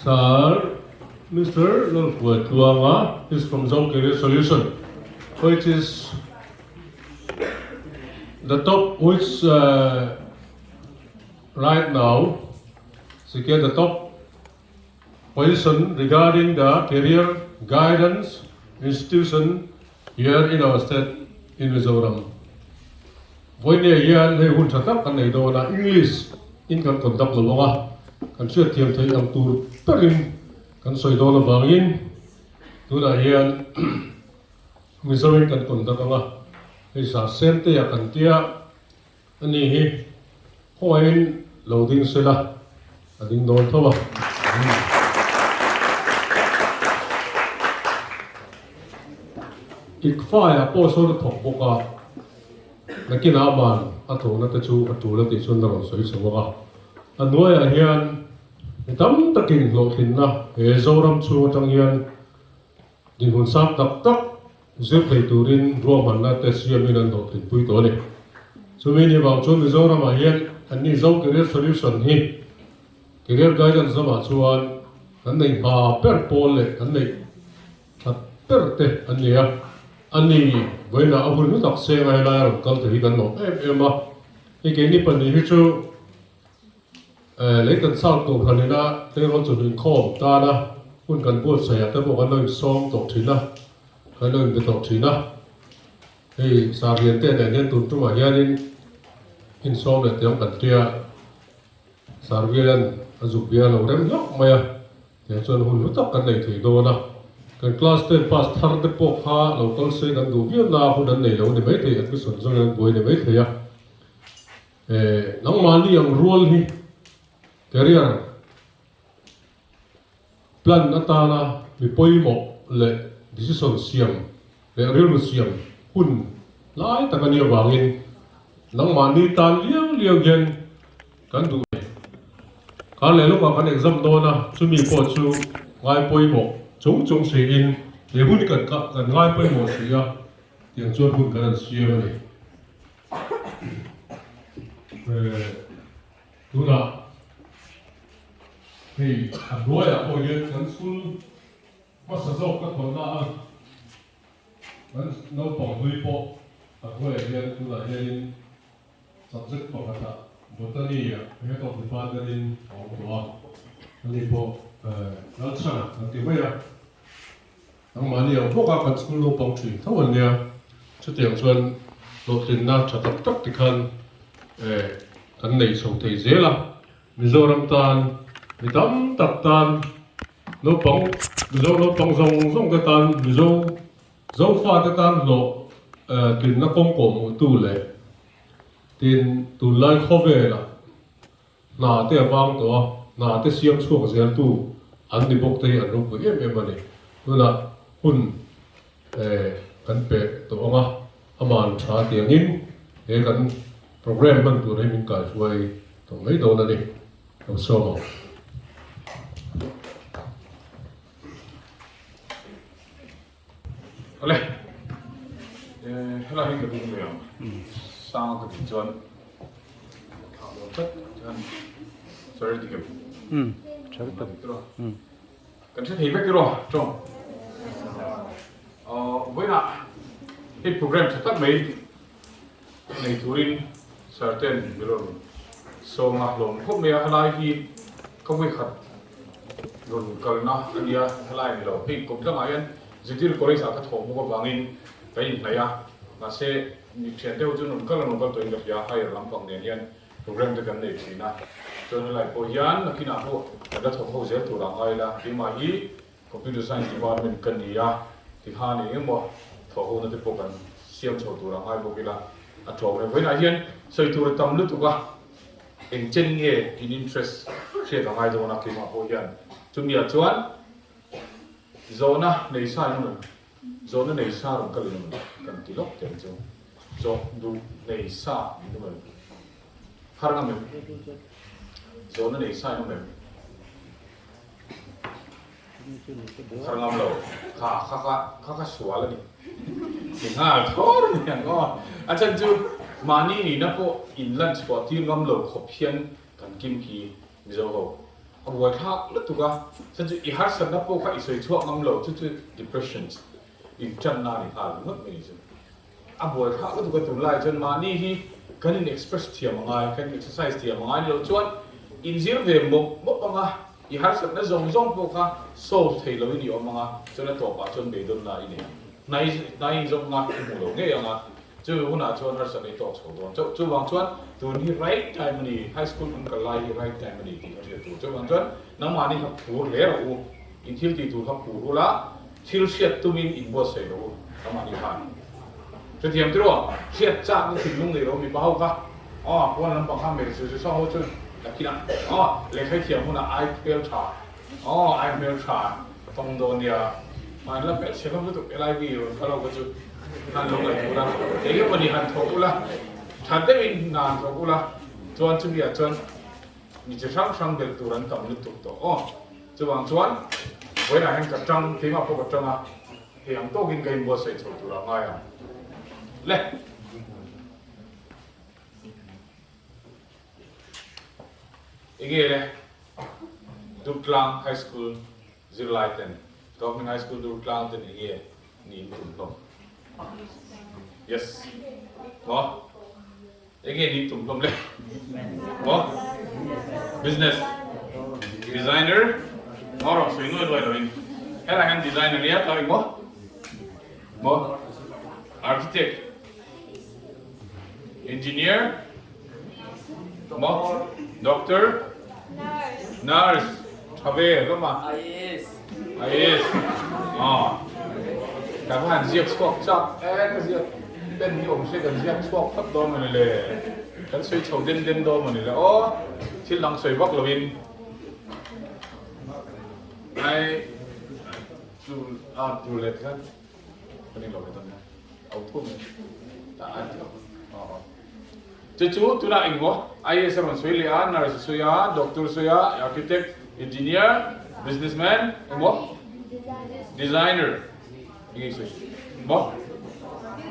Sir Mister Lalhruaitluanga is from Zo Career Solution which is the top which right now secure the top position regarding the career guidance institution here in our state in Mizoram. Vawinia hian hei hun tha tak kan nei dawn a, English in kan conduct lo ang a, kan hriatthiam theih ang tur berin kan sawi dawn avangin tunah hian Mizoin kan conduct ang a, hei zah sen te ah kan tia a ni hi khawngahin lo ding sela a ding dawn tho a. Ikfai ah pawh sawn a thawk bawk a. Nakinah aman a tlawhna te chu a tul a tih chuan a rawn sawi chho bawk a. A hnuaiah hian mi tam takin hlawhtlinna he Zoram chhung atang hian dinhmun sang tak tak zir thei turin ruahmanna te siamin an hlawhtlinpui tawh a ni. Chumi ni vang chuan Mizoramah hian anni Zo Career Solution hi Career Guidance lamah chuan kan nei hma ber pawl leh kan neih That ber te an ni a, a ni vawiinah a hun hlu tak seng a helai a rawn kal te hi kan lawm em em a, hei keini pahnih hi chu lei kan chak tawh hran ina tleirawl chawhnu inkhawm tana hun kan buatsaih ah te pawh kan lo insawm tawh thin a, kan lo inbe tawh thin a, hei Sarlian te nen hian tun tumah hianin insawm leh tiang kan tia Sarvialan a zuk bia lo rem hlauh mai a. Tiang chuan hun hlu tak kan nei thei dawn a, kan class ten pass thar te pawh kha lo kal se kan duh viau na hun an nei lo ni maithei, admission zawng in an buai ni maithei a. Eh, nangmahni ang rual hi career plan atana mi pawimawh leh decision siam leh rilru siam hun lai tak a nih avangin nangmahni tan liau liau hian Kan duh nei. Kar leh lawkah kan exam dawn a, chumi pawh chu ngai pawimawh chung chung siin he hun hi kan kan ngai pawimawh si a, tiang chuan hun kan han siam a ni. Tunah hei a hnuaiah pawh hian kan school hmasa zawk ka thawnna a, kan naupang hlui pawh a hnuaiah hian tunah hianin Subject pakhatah Botany ah Head of Department in a awm tawh a, ani pawh Lalchhana kan ti mai a, nangmahni ang bawk a kan school naupang thin tho an nia, chutiang chuan hlawhtlinna tha tak tak tikhan kan nei chho thei zel a, Mizoram tan mi tam tak tan naupang Mizo naupang zawng zawng te tan Mizo Zofate tan hlawh tlinna kawng kawhhmuhtu leh tin tunlai khawvelah hna te a vang tawh a, hna te siam chhuak zeltu an ni bawk te hi an ropui em em a ni. Tunah hun kan pe tawh ang a, aman tha tiangin he kan programme hman tur hi min kaihruai tawh mai dawn a ni. Lo sawm ang. Awle, helai hi ka ding ve ang, sang ka tih chuan thlah lo tlat chuan sorry ti kem. Tha lutuk. Kan hre thei vek iraw tawng. Vawiinah hei program tha tak mai nei turin Sir ten mi rawn sawm a hlawm khawp mai a, helai hi ka vawikhat rawn kalna a nia, helai a ni lo, hei kawmtlangah hian Zirtir College ah ka thawh bawk avangin ka inhnaih a, mahse mi thian deuh chu rawn kal a rawn kal tawhin ka hria, higher lampang nen hian program te kan nei thin a, chuan helai pawh hian nakinah pawh kan la thawk ho zel tur ah ngai ila, keimah hi Computer Science Department ka ni a, tikhan eng emaw thawhhona te pawh kan siam chho tur a ngai bawk ila a tlawm e. Vawiinah hian sawi tur a tam lutuk a, eng chen nge in interest hriat a ngai dawn a keimah pawh hian. Chumiah chuan zawhna nei sa in awm em? Zawhna nei sa rawn kal in awm em? Kan ti lawk teh ang chu. Zawh duh nei sa in awm em? Har ngam em? Zawhna nei sa in awm em? Har ngam lo, kha kha kha kha kha sual a ni. Ti nghal thawr ni ang aw. A chhan chu mahni nihna pawh in lan chhuah tir ngam lo khawp hian kan kim khi Mizo ho. a buai thlak lutuk a, chuan chu i harsatna pawh kha i sawi chhuak ngam lo, chu chu depression in tanna a ni nghal ringawt mai ni chu. A buai thlak lutuk a tunlai chuan mahni hi kan in express thiam a ngai, kan in exercise thiam a ngai ni lo chuan inzir ve mawp mawp anga i harsatna zawng zawng pawh kha solve thei lo in i awm anga chuan a tawpah chuan beidawnna i nei ang. Hnai hnai inzawmna i hmu lo ngei anga Chumi hunah chuan harsatna i tawk chho dawn chauh. Chuvang chuan tun hi right time a ni, high school kan kal lai hi right time a ni tih ka hriat tur. Chuvang chuan nangmahni kha phur hle rawh u, in thil tih tur kha phur ula, thil hriat tumin in buatsaih rawh u nangmahni khan. Hrethiam tiraw? Hriat chakna thinlung nei rawh mipa ho kha. Aw, pawn lampang kha hmeichhe sawi sawi ho chu nakinah aw lehkha i thiam hunah ai hmel tha. Aw ai hmel tha tawng dawn nia han la hmel chhe hlawm lutuk LIV rawn kal ho kha chu han lo ngaih ula eng emaw ni han thawk ula tha deuhin hna han thawk ula chuan chumi ah chuan mi chi hrang hrang belh tur an tam lutuk tawh aw chuvang chuan vawiinah hian ka tang keimah pawh ka tang a hei ang tawkin ka inbuatsaih chho tur a ngai ang le. Enge le Durtlang High School zirlai ten Government High School Durtlang ten enge ni in tum hlawm? Yes. Maw? Enge ni in tum hlawm le? Maw? Business. Designer. Maw rawh sawi nuai nuai lo in. Helai hian designer nia tlau eng maw? Maw? Architect. Engineer. Maw? Doctor? Nurse. Tha ve hlawm a. IAS. IAS. Aw. Ka va han ziak chhuak chak e ka ziak pen hi awm se kan ziak chhuak phawt dawn mawni le. Kan sawi chho den den dawn mawni le aw. Thil dang sawi vak loin. Ai chu a tu let khan kan in lo ve dawn nia. Au thum ta a Chu chu tunah engmaw IAS a rawn sawi leh a, nurse a sawi a, doctor a sawi a, architect, engineer, businessman engmaw designer eng nge sawi maw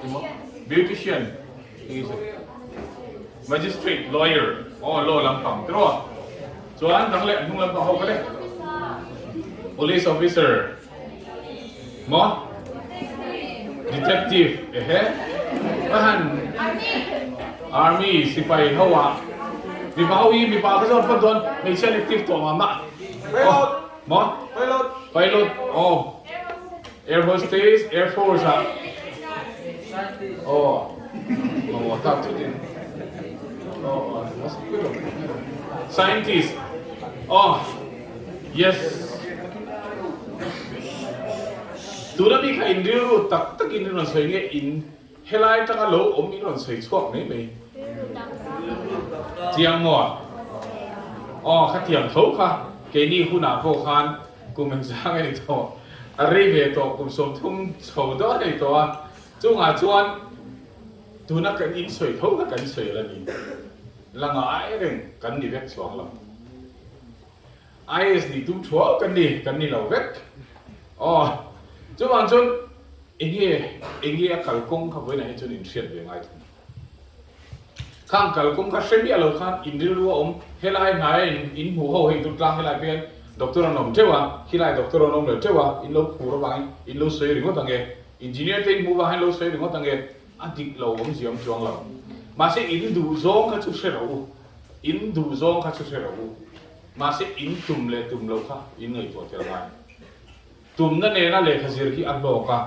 engmaw beautician eng nge sawi magistrate, lawyer aw law lampang tiraw chuan dang leh a hnung lampang ho kha le police officer Maw? Detective ehe ka han Army sipai ho ah mipa ho hi mipa ka zawt phawt dawn hmeichhia an active tawh mah mah Pilot Maw? Pilot Pilot aw Air hostess Air Force ah aw aw tak chutin aw Scientist aw Yes. Tuna mi kha in rilru tak tak in rawn sawi nge in helai atanga lo awm in rawn sawi chhuak mai mai. Chiang maw? Aw khatiang tho kha keini hunah pawh khan kum engzang a ni tawh a rei ve tawh kum 30 chho dawn a ni tawh a chungah chuan tuna kan in sawi tho kha kan sawi la ni la ngai reng kan ni vek chuang lo. IAS nih tum thuau kan ni, kan ni lo vek. Aw, chuvang chuan enge enge a kalkawng kha vawiinah hi chuan in hriat ve ngai thung. Khang kalkawng kha hre miah lo khan in rilru a awm, helai hnaia in in hmuh ho hei Durtlang helai pawh hian doctor an awm teuh a, khilai doctor an awm lo teuh a, in lo phur avangin in lo sawi ringawt ang e, engineer te in hmuh vang hian lo sawi ringawt ang e, a dik lo awmzia awm chuang lo. Mahse in duh zawng kha chu hre rawh u. In duh zawng kha chu hre rawh u, mahse in tum leh tum lo kha in ngaihtuah tel ngai. Tumna nena lehkha zir hi a hlawk a,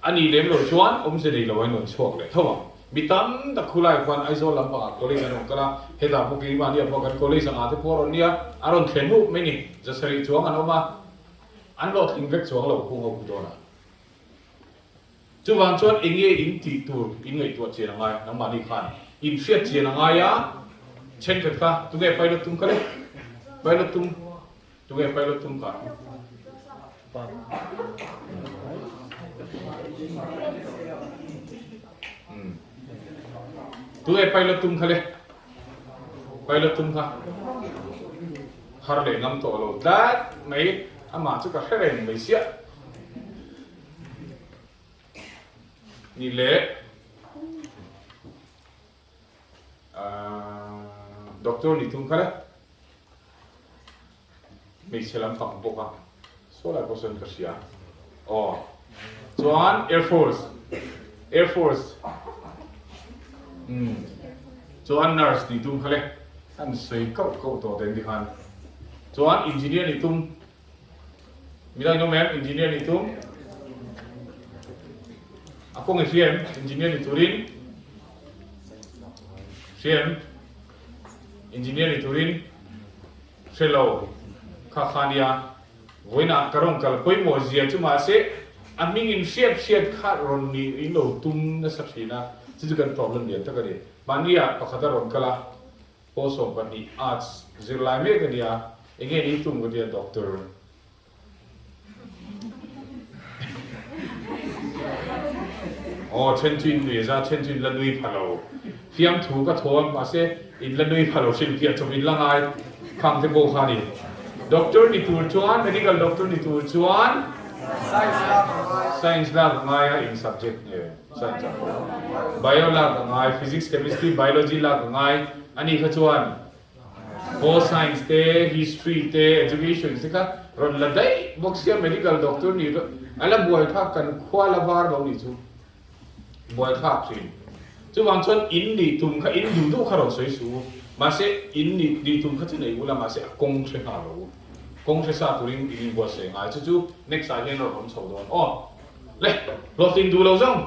a nih lem lo chuan awmze nei lo a inrawn chhuak leh tho ang. Mi tam tak khulai khuan Aizawl lampangah college an rawn kal a, hetah pawh keimahni ah pawh kan college angah te pawh a rawn nia, a rawn thlen hup mai ni, 700 chuang an awm a, an hlawhtling vek chuang lo kung ho khu dawn a. Chuvang chuan eng nge in tih tur in ngaihtuah chian a ngai, nangmahni khan in hriat chian a ngai a, thenkhat kha tunge pilot tum kha le? Pilot tum, tunge pilot tum kha? Tunge pilot tum kha le? Pilot tum kha har leh ngam tawh lo tlat mai, amah chu ka hre reng mai siah. Ni leh Doctor ni thung kha le. Hmeichhe lampang bawk a, saw lai pawh sawn ka hria. Aw, chuan Air Force, Air Force, umm, chuan nurse nih tum kha le, an sawi kauh kauh tawh teh tikhan. Chuan engineer nih tum, midang in awm em engineer nih tum? A kawng i hria em engineer ni turin? Hria em? Engineer ni turin? Hre lo, kha kha nia, vawiinah ka rawn kal pawimawh zia chu mahse a hming in hriat hriat kha rawn ni in lo tum nasa thin a, chu chu kan problem lian tak a ni. Mahnia pakhat a rawn kal a, pawl 12 arts zirlai mek a nia, enge ni tum ka tia doctor. Aw, then chu in nui a za, then chu in la nui pha lo. Fiamthu ka thaw a, mahse in la nui pha lo hrim fiah chawp in la ngai khang te pawh kha a ni. Doctor ni tur chuan, medical doctor ni tur chuan Science lak a ngai a, eng subject nge science ah pawh? Bio lak a ngai, physics, chemistry, biology lak a ngai a nih kha chuan Pol science te, history te, education te kha rawn la daih bawk sia medical doctor nih a la buai thlak kan khua la var lo nih chu buai thlak thin. Chuvang chuan in nih tum kha in duh duh kha rawn sawi suh u. Mahse in nih nih tum kha chu nei ula mahse a kawng hre nghal lo u. Kawng hre sa turin in inbuatsaih ngai chu chu next ah hian rawn awm chho dawn aw. Le hlawhtlin duh lo zawng.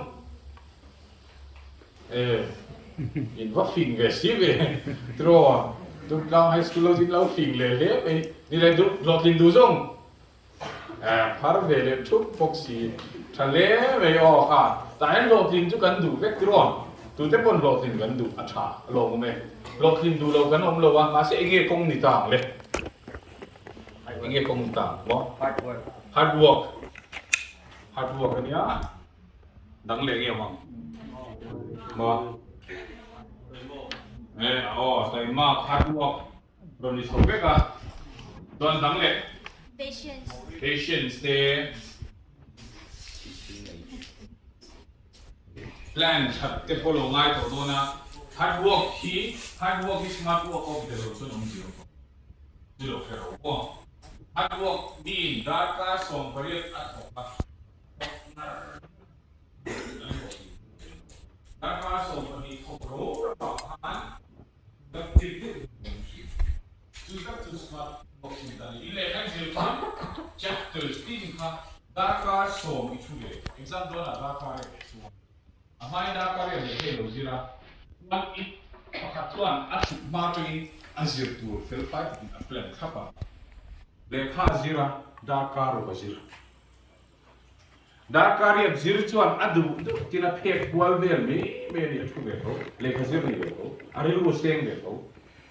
E, in va fing ve si ve, tiraw? Durtlang High School lo chu in lo fing leh hle mai. Ni leh duh, hlawhtlin duh zawng e, phar ve leh thup bawk si, tha hle mai aw kha. Tah hian hlawhtlin chu kan duh vek tiraw? Tute pawn hlawhtlin kan duh a tha a lawm awm e. Hlawhtlin duh lo kan awm lo a, mahse enge kawng ni ta ang le? Enge kawng ni ta ang maw? Hard work. Hard work. Hard work a nia. Dang leh nge awm ang? Maw? E aw, taima hard work rawn ni chho vek a. Chuan dang leh? Patience. Patience te. Plan that te pawh lo ngai tawh dawn a. Hard work hi, hard work hi smart work a awm tel lo chuan awm zir lo hre lo maw? Hard work miin darkar 18 a thawk a. Darkar 12 thawk ro ro ah khan dam tir deuh in kan hria. Chu tak chu smart box in ta ni. In lehkha zir khan chapters tin kha darkar 10 i thu ve. Exam dawnah darkar e leh chuang. A hmain darkar e leh hei lo zir a. Chuan i pakhat chuan a thut hma atangin a zir tur fel fai takin a plan thlap a. Lehkha a zir a, darkar ruk a zir. Darkariat zir chuan a duh duh tin a phek kual vel mai mai a ni, a thu ve tho, lehkha zir ni ve tho, a rilru seng ve tho.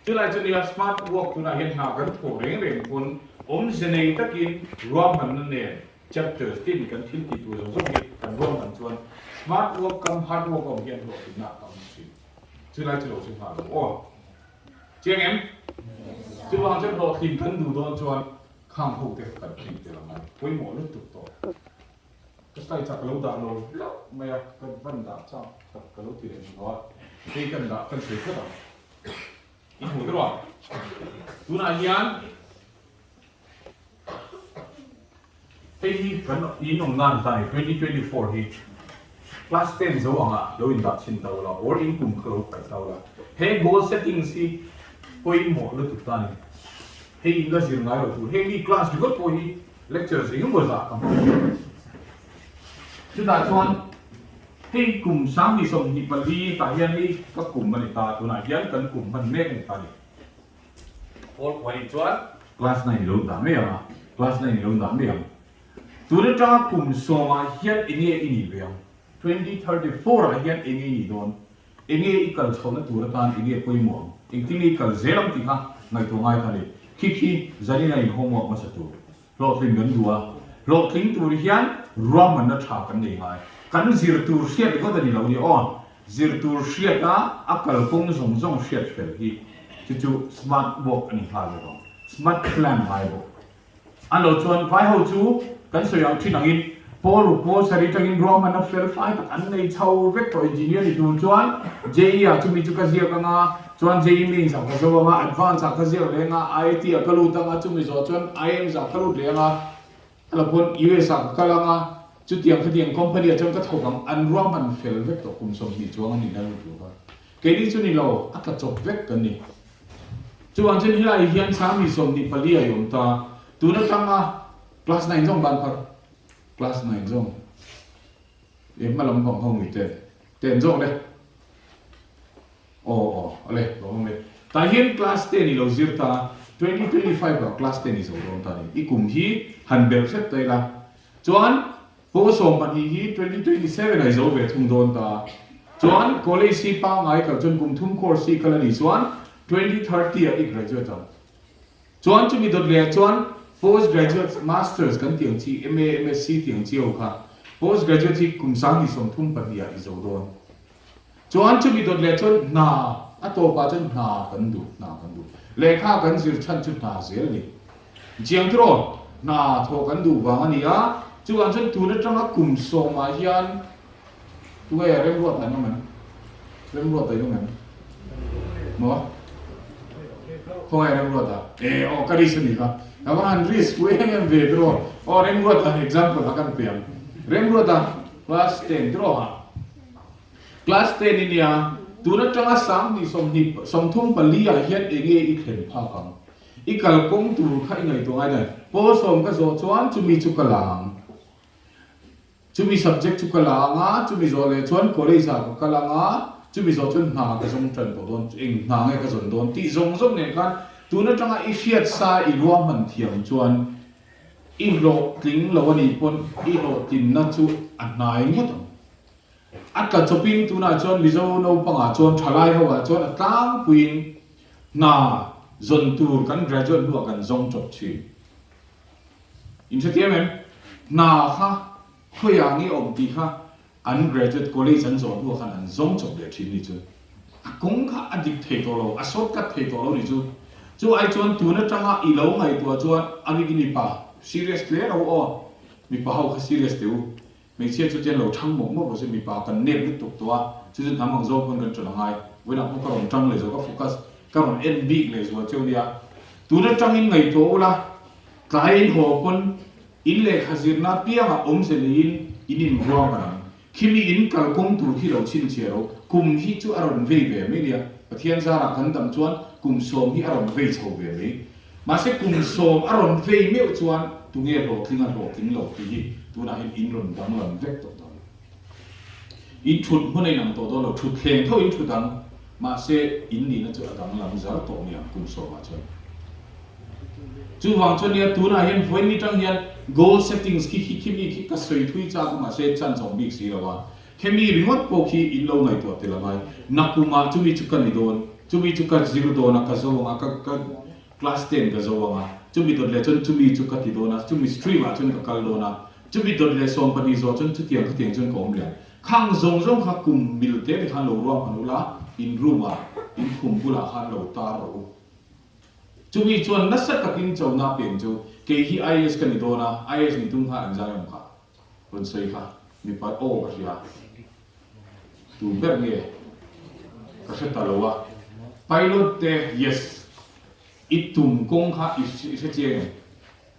Chulai chu nia smart work tunah hian hna kan thawh reng reng pawn awmze nei takin ruahmanna nen chapters tin kan thil tih tur zawng zawng hi kan ruahman chuan smart work kam hard work a awm hian hlawhtlinna a tam thin. Chulai chu lo hre nghal lo aw. Chiang em? Chuvang chuan hlawhtlin kan duh dawn chuan Khang ho te kan tih tel ang a, pawimawh lutuk tawh. Ka slide ah ka lo dah lo hlauh mai a, ka van dah chak tak ka lo ti leh hnu a, hei kan dah kan sawi phawt ang. I hmu deuh a, tunah hian hei hi kan in awm nan ta ni 2024 hi class 10 zo anga lo in dah chhin tau la or in kum kha lo paih tau la, he goal settings hi pawimawh lutuk ta ni. Hei in la zir ngai lo tur, heng mi class ringawt pawh hi lecture zing emaw zah ka hmang thin. Chutah chuan hei kum 2024 tah hian hei ka kum a ni ta, tunah hian kan kum hman mek a ni ta ni. Pawl khuai nih chuan class 9 i lo dah mai ang a, class 9 i lo dah mai ang. Tun atanga kum sawmah hian enge i nih ve ang? 2034 ah hian enge i nih dawn? Enge i kal chhohna tur atan enge pawimawh ang? Engtin nge i kal zel ang tih kha ngaihtuah ngai kha ni. Khi khi zanin a in homework hmasa tur hlawhtling kan duh a, hlawhtling tur hian ruahmanna tha kan nei ngai. Kan zir tur hriat ringawt a ni lo ni aw, zir tur hriat a a kalkawng zawng zawng hriat fel hi chu chu smart work a ni nghal vek ang, smart plan ngai bawk. A lo chuan vai ho chu kan sawi ang thin angin Paul ruk Paul sarih tangin ruahmanna fel fai tak an nei chho vek tawh engineer ni tur chuan JE ah chumi chu ka ziak anga. chuan JEE Mains ah ka zo anga, Advance ah ka ziak leh anga, IIT ah ka lut anga, chumi zawh chuan IIMs ah ka lut leh anga, a la pawn US ah ka kal anga, chutiang khatiang company ah chuan ka thawk ang, an ruahman fel vek tawh kum 20 chuang a nihna lut tur kha. Keini chu ni lo, a tla chawp vek kan ni. Chuvang chuan helai hian sangni 24 a i awm ta, tun atanga class nine zawng ban phar, class nine zawng e hma lam vang ho mi ten, ten zawk le. Aw aw ale lo awm e. Tah hian class ten i lo zir ta, 2025 ah class ten i zo dawn ta ni. I kum hi han belh hret ta ila. Chuan Paw 12 hi 2027 ah i zo ve thung dawn ta. Chuan college hi pangngai kal chuan kum thum course hi kal a nih chuan 2030 ah i graduate ang. Chuan chumi dawt leh ah chuan post graduate masters kan tih ang chi MA, MSc tih ang chi ho kha post graduate hi kum 2032 ah i zo dawn. Chuan chumi dawt leh chuan hna a tawp ah chuan hna kan duh, hna kan duh. Lehkha kan zir chhan chu hna zel a ni. Chiang tiraw? Hna thawh kan duh vang a ni a, chuvang chuan tun atanga kum sawmah hian tunge remruat an awm em? Remruat an awm em? Maw? Khawngaih remruat a? E aw ka risk a ni kha. Ka va han risk pui em em ve tiraw? Aw remruat a example a kan pe ang. Remruat a class ten tiraw ha? Class ten i nia, tun atanga 20 34 ah hian enge i thlen phak ang? I kalkawng tur kha i ngaihtuah ngai dan. Pawl sawm ka zawh chuan chumi chu ka la ang. Chumi subject chu ka la ang a, chumi zawh leh chuan college ah ka kal ang a, chumi zawh chuan hna ka zawng tan tawh dawn, eng hna nge ka zawn dawn tih zawng zawng nen khan tun atanga i hriat sa i ruahman thiam chuan i hlawhtling lo a nih pawn i hlawhtlinna chu a hnai ngawt ang. A tla chawpin tunah chuan Mizo naupangah chuan thalai ho ah chuan a tlangpuiin hna zawn tur kan graduate hnuah kan zawng chawp thin. In hrethiam em? Hna kha khawiah nge awm tih kha an graduate college an zawh hnuah khan an zawng chawp leh thin ni chu. A kawng kha a dik thei tawh lo, a shortcut thei tawh lo ni chu. Chu ai chuan tun atanga i lo ngaihtuah chuan a bikin mipa serious hle ro aw, mipa ho kha serious teh u. Hmeichhia chu tian lo thang mawp mawp rawh se, mipa kan nep lutuk tawh a, chu chu hnam ang zawk pawn kan ṭan a ngai. Vawiinah pawh ka rawn ṭang leh zual, ka focus ka rawn en bik leh zual cheu nia. Tun aṭangin ngaihtuah ula, tlai in haw pawn in lehkha zirna apiangah awmze neiin in inruahman ang. Khimi in kalkawng tur khi lo chhinchhiah ro, kum hi chu a rawn vei ve mai nia. Pathian zarah kan dam chuan kum 10 hi a rawn vei chho ve mai. Mahse kum 10 a rawn vei meuh chuan tunge hlawhtling a hlawhtling lo tih hi tunah hian in rawn danglam vek tawh dawn. In thut hmun a inang tawh dawn lo, thut thleng tho in thut ang, mahse in nihna chu a danglam zar tawh mai ang kum 10 ah chuan. Chuvang chuan nia tunah hian vawiin ni tang hian goal settings khi khi khimi khi ka sawi thui chak a mahse chance awm bik si lo a, khemi ringawt pawh khi in lo ngaihtuah tel a ngai. Nakumah chumi chu ka ni dawn, chumi chu ka zir dawn a, ka zo ang a, ka ka class ten ka zo ang a, chumi dawt leh chuan chumi chu ka ti dawn a, chumi stream ah chuan ka kal dawn a, chumi dawt leh 12 zawh chuan chutiang khatiang chuan ka awm leh ang. Khang zawng zawng kha kum mil te te khan lo ruahman ula, in room ah, in khum bulah khan lo tar rawh u. Chumi chuan nasa takin chona peng chu kei hi IAS ka ni dawn a, IAS ni tum kha engzai awm kha rawn sawi kha mipa aw ka hria tu ber nge ka hre ta lo a, pilot te yes i tum kawng kha i hre chiang em?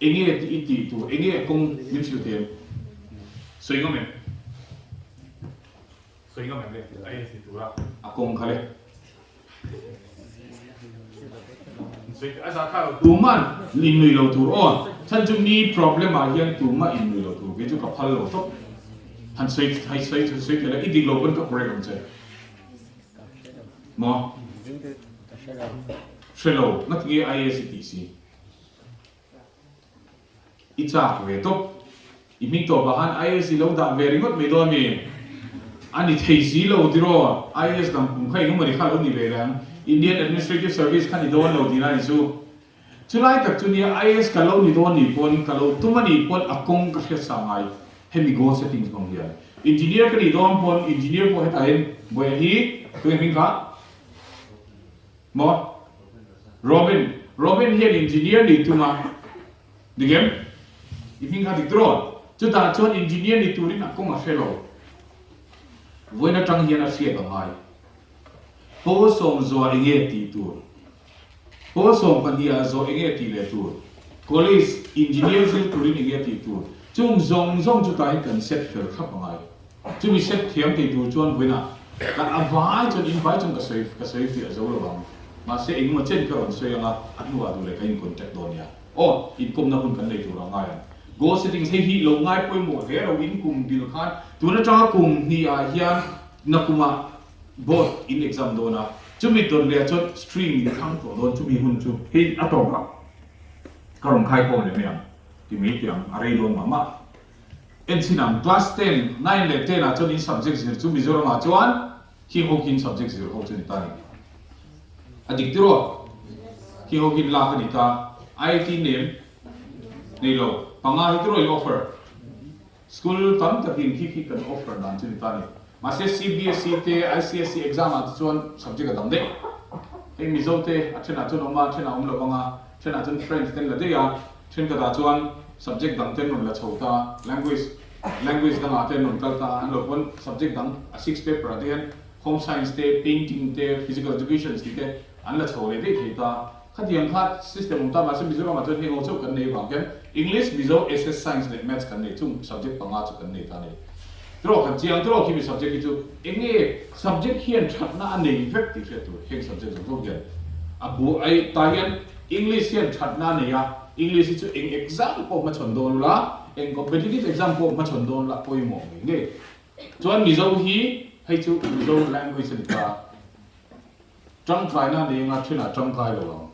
Enge tih i tih tur enge kawng min hrilh thei em? Sawi ngam em? Sawi ngam em le IAS ni tura a kawng kha le. Tuman in nui lo tur aw, chhan chu mi problem ah hian tumah in nui lo tur kei chu ka phal lo tawp. Han sawi hai sawi sawi thei la i dik lo pawn ka correct ang che. Maw? Hre lo, ngatinge IAS i tih si? I chak ve tawp. I hming tawpah khan IAS i lo dah ve ringawt mai dawn mi? A ni thei si lo tiraw? IAS dang kum kha engemaw ni kha lo ni ve leh ang. Indian Administrative Service kha ni dawn lo tihna ni chu. Chulai tak chu nia IAS ka lo ni dawn nih pawn, ka lo tum a nih pawn a kawng ka hriat sa ngai hemi goal settings hmang hian. Engineer ka nih dawn pawn engineer pawh hetah hian Bawiha hi tunge hming kha? Maw? Robin, Robin hian engineer ni tum a, dik em? I hming kha dik tiraw? Chutah chuan engineer ni turin a kawng a hre lo. Vawiin atang hian a hriat a ngai. Pawl 10 zuah enge tih tur? Pawl 12 ah zawh enge tih leh tur? College engineer zir turin enge tih tur? Chung zawng zawng chu tahin kan set fel thlap a ngai. Chumi set thiam thei tur chuan vawiinah kan a vai chuan in vai chuan ka sawi ka sawi fiah zo lo ang. Mahse engemaw chen ka rawn sawi anga a hnuah duh leh ka in contact dawn nia. Aw, inkawmna hun kan nei tur a ngai ang. Goal settings hei hi lo ngai pawimawh hle lo in kum bil khan tun atanga kum hnih ah hian nakumah board in exam dawn a, chumi dawn leh ah chuan stream in thlang tawh dawn chumi hun chu hei a tawpah ka rawn khai khawm leh mai ang ti mai tih ang a rei dawn mah mah. Enchhin ang class 10, 9 leh 10 ah chuan in subject zir chu Mizoram ah chuan Khi ho khi in subject zir ho chu ni ta ni. A dik tiraw? Khi ho khi in lak a ni ta. IIT name nei lo. Panga hi tiraw in offer? School tam takin khi khi kan offer dan chu ni ta ni. Mahse CBSE te ICSE exam ah te chuan subject a dang daih. Hei Mizo te a thenah chuan awm a, a thenah awm lo vang a, thenah chuan French ten la daih a, thenkhatah chuan subject dang ten rawn la chho ta, language language dangah te an rawn kal ta a, an lo pawn subject dang a six paper ah te hian home science te, painting te, physical education tih te an la chho leh daih thei ta. Khatiang kha system awm ta mahse Mizoram ah chuan heng ho chauh kan nei avang hian English, Mizo, SS, Science leh Maths kan nei chung subject panga chu kan nei ta a ni. Tiraw kan chiang tiraw khi mi subject hi chu eng nge subject hian thatna a nei vek tih hriat tur heng subject zawng zawng hian a bu ai tah hian English hian thatna a nei a, English hi chu eng exam pawh hmachhawn dawn ula, eng competitive exam pawh hmachhawn dawn ula pawimawh ngei ngei. Chuan Mizo hi hei chu Mizo language a ni ta, tangkaina a nei anga thenah tangkai lo ang.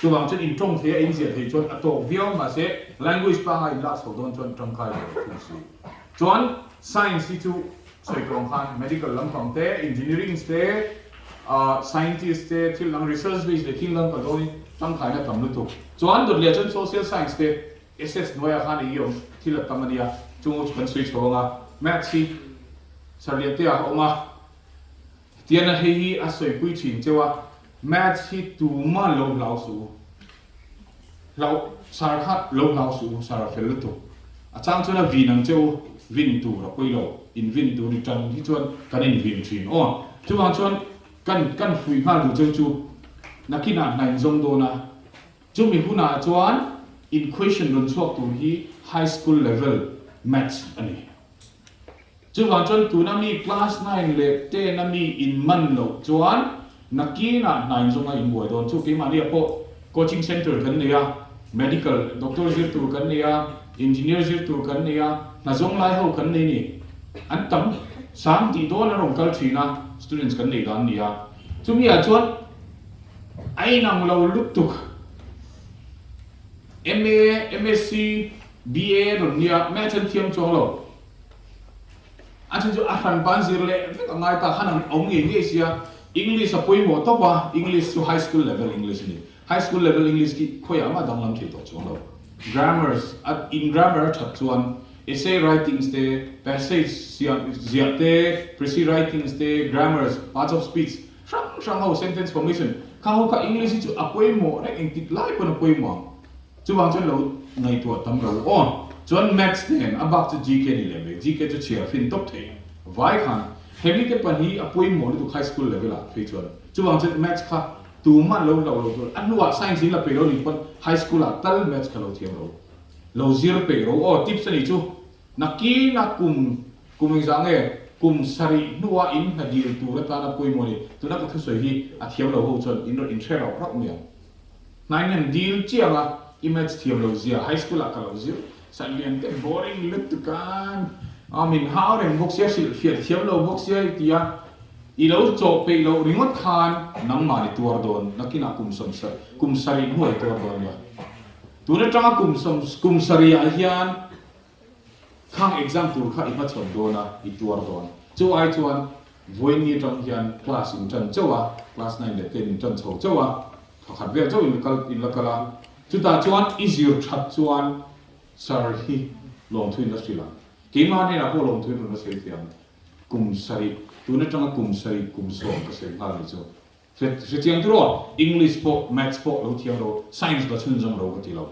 Chuvang chuan in tawng thei a, in ziah thei chuan a tawk viau mahse language panga in lak chho dawn chuan tangkai lo lo thung si. Chuan science hi chu sawi tawh ang khan medical lampang te, engineering te, scientist te, thil dang research base leh thil dang kal dawnin tangkaina tam lutuk. Chuan dawt leh chuan social science te SS hnuaiah khan ei awm thil a tam a nia, chung ho chu kan sawi chho ang a, maths hi Sarliantea a awm a, tiana hei hi a sawipui thin cheu a, maths hi tuma lo hlau suh u, hlau sar kha lo hlau suh u, sar a fel lutuk, a chang chuan a vin ang che u, vin tur a pawi lo, in vin tur i tan hi chuan kan in vin thin aw, chuvang chuan kan kan fuih nghal duh cheu chu nakinah hna in zawng dawn a. Chumi hunah chuan in question rawn chhuak tur hi high school level maths a ni. Chuvang chuan tuna mi class 9 leh 10 a mi in man loh chuan nakinah hna in zawnga in buai dawn. Chu keimahniah pawh coaching centre kan nei a, medical doctor zir tur kan nei a, engineer zir tur kan nei a, hna zawng lai ho kan nei ni. An tam sang tih dawn an rawn kal thin a, students kan nei dan a ni a. Chumi ah chuan A inang lo lutuk. MA, MSc, BA rawn nia, maths an thiam chuang lo. A then chu a hran pan zir leh vek a ngai ta, khan an awm ngei ngei sia. English a pawimawh tawp a, English chu high school level English a ni. High school level English khi khawiah mah danglam thei tawh chuang lo. Grammars, a in grammar a that chuan essay writings te, passage siam ziah te, precis writings te, grammars, parts of speech, Hrang hrang ho sentence formation kha ho kha English hi chu a pawimawh reng engtik lai pawn a pawimawh ang. Chuvang chuan lo ngaihtuah tam lo aw. Chuan maths nen a bak chu GK ni lem ve. GK chu chhiar fin tawp thei vai khan hemi te pan hi a pawimawh lutuk high school level ah phei chuan. Chuvang chuan maths kha tuman lo hlauh lo tur a hnuah science in la peih lo nih pawn high school ah tal maths kha lo thiam lo lo zir peih ro aw tips a nih chu. Nakina kum kum engzah nge kum sarih hnua in hna dil tur atana pawimawh a ni. Tuna ka thusawi hi a thiam lo ho chuan in rawn inhre rauh rauh mai ang. Hnain an dil chiang a, i maths thiam lo zia high school ah ka lo zir sanlian te boring lutuk a, a min hau reng bawk sia hrilh hriat thiam lo bawk sia i ti a, i lo chawh peih loh ringawt khan nangmah ni tuar dawn nakinah kum kum sarih hnuai tuar dawn nia. Tun atanga kum kum sarih ah hian khang exam tur kha i hmachhawn dawn a, i tuar dawn. Chu ai chuan vawiin atang hian class in tan chauh a, class 9 leh 10 in tan chho chauh a, thla khat vel chauh in la kal in la kal a, chutah chuan i zir that chuan sir hi lawmthu in la hrilh ang. Keimah hnenah pawh lawmthu in rawn la sawi thei ang. Kum sarih, tun atanga kum sarih kum 10 ka sawi nghal ni chu. Hre chiang tur aw, English pawh Maths pawh lo thiam lo, Science la chhunzawm lo ka ti lo,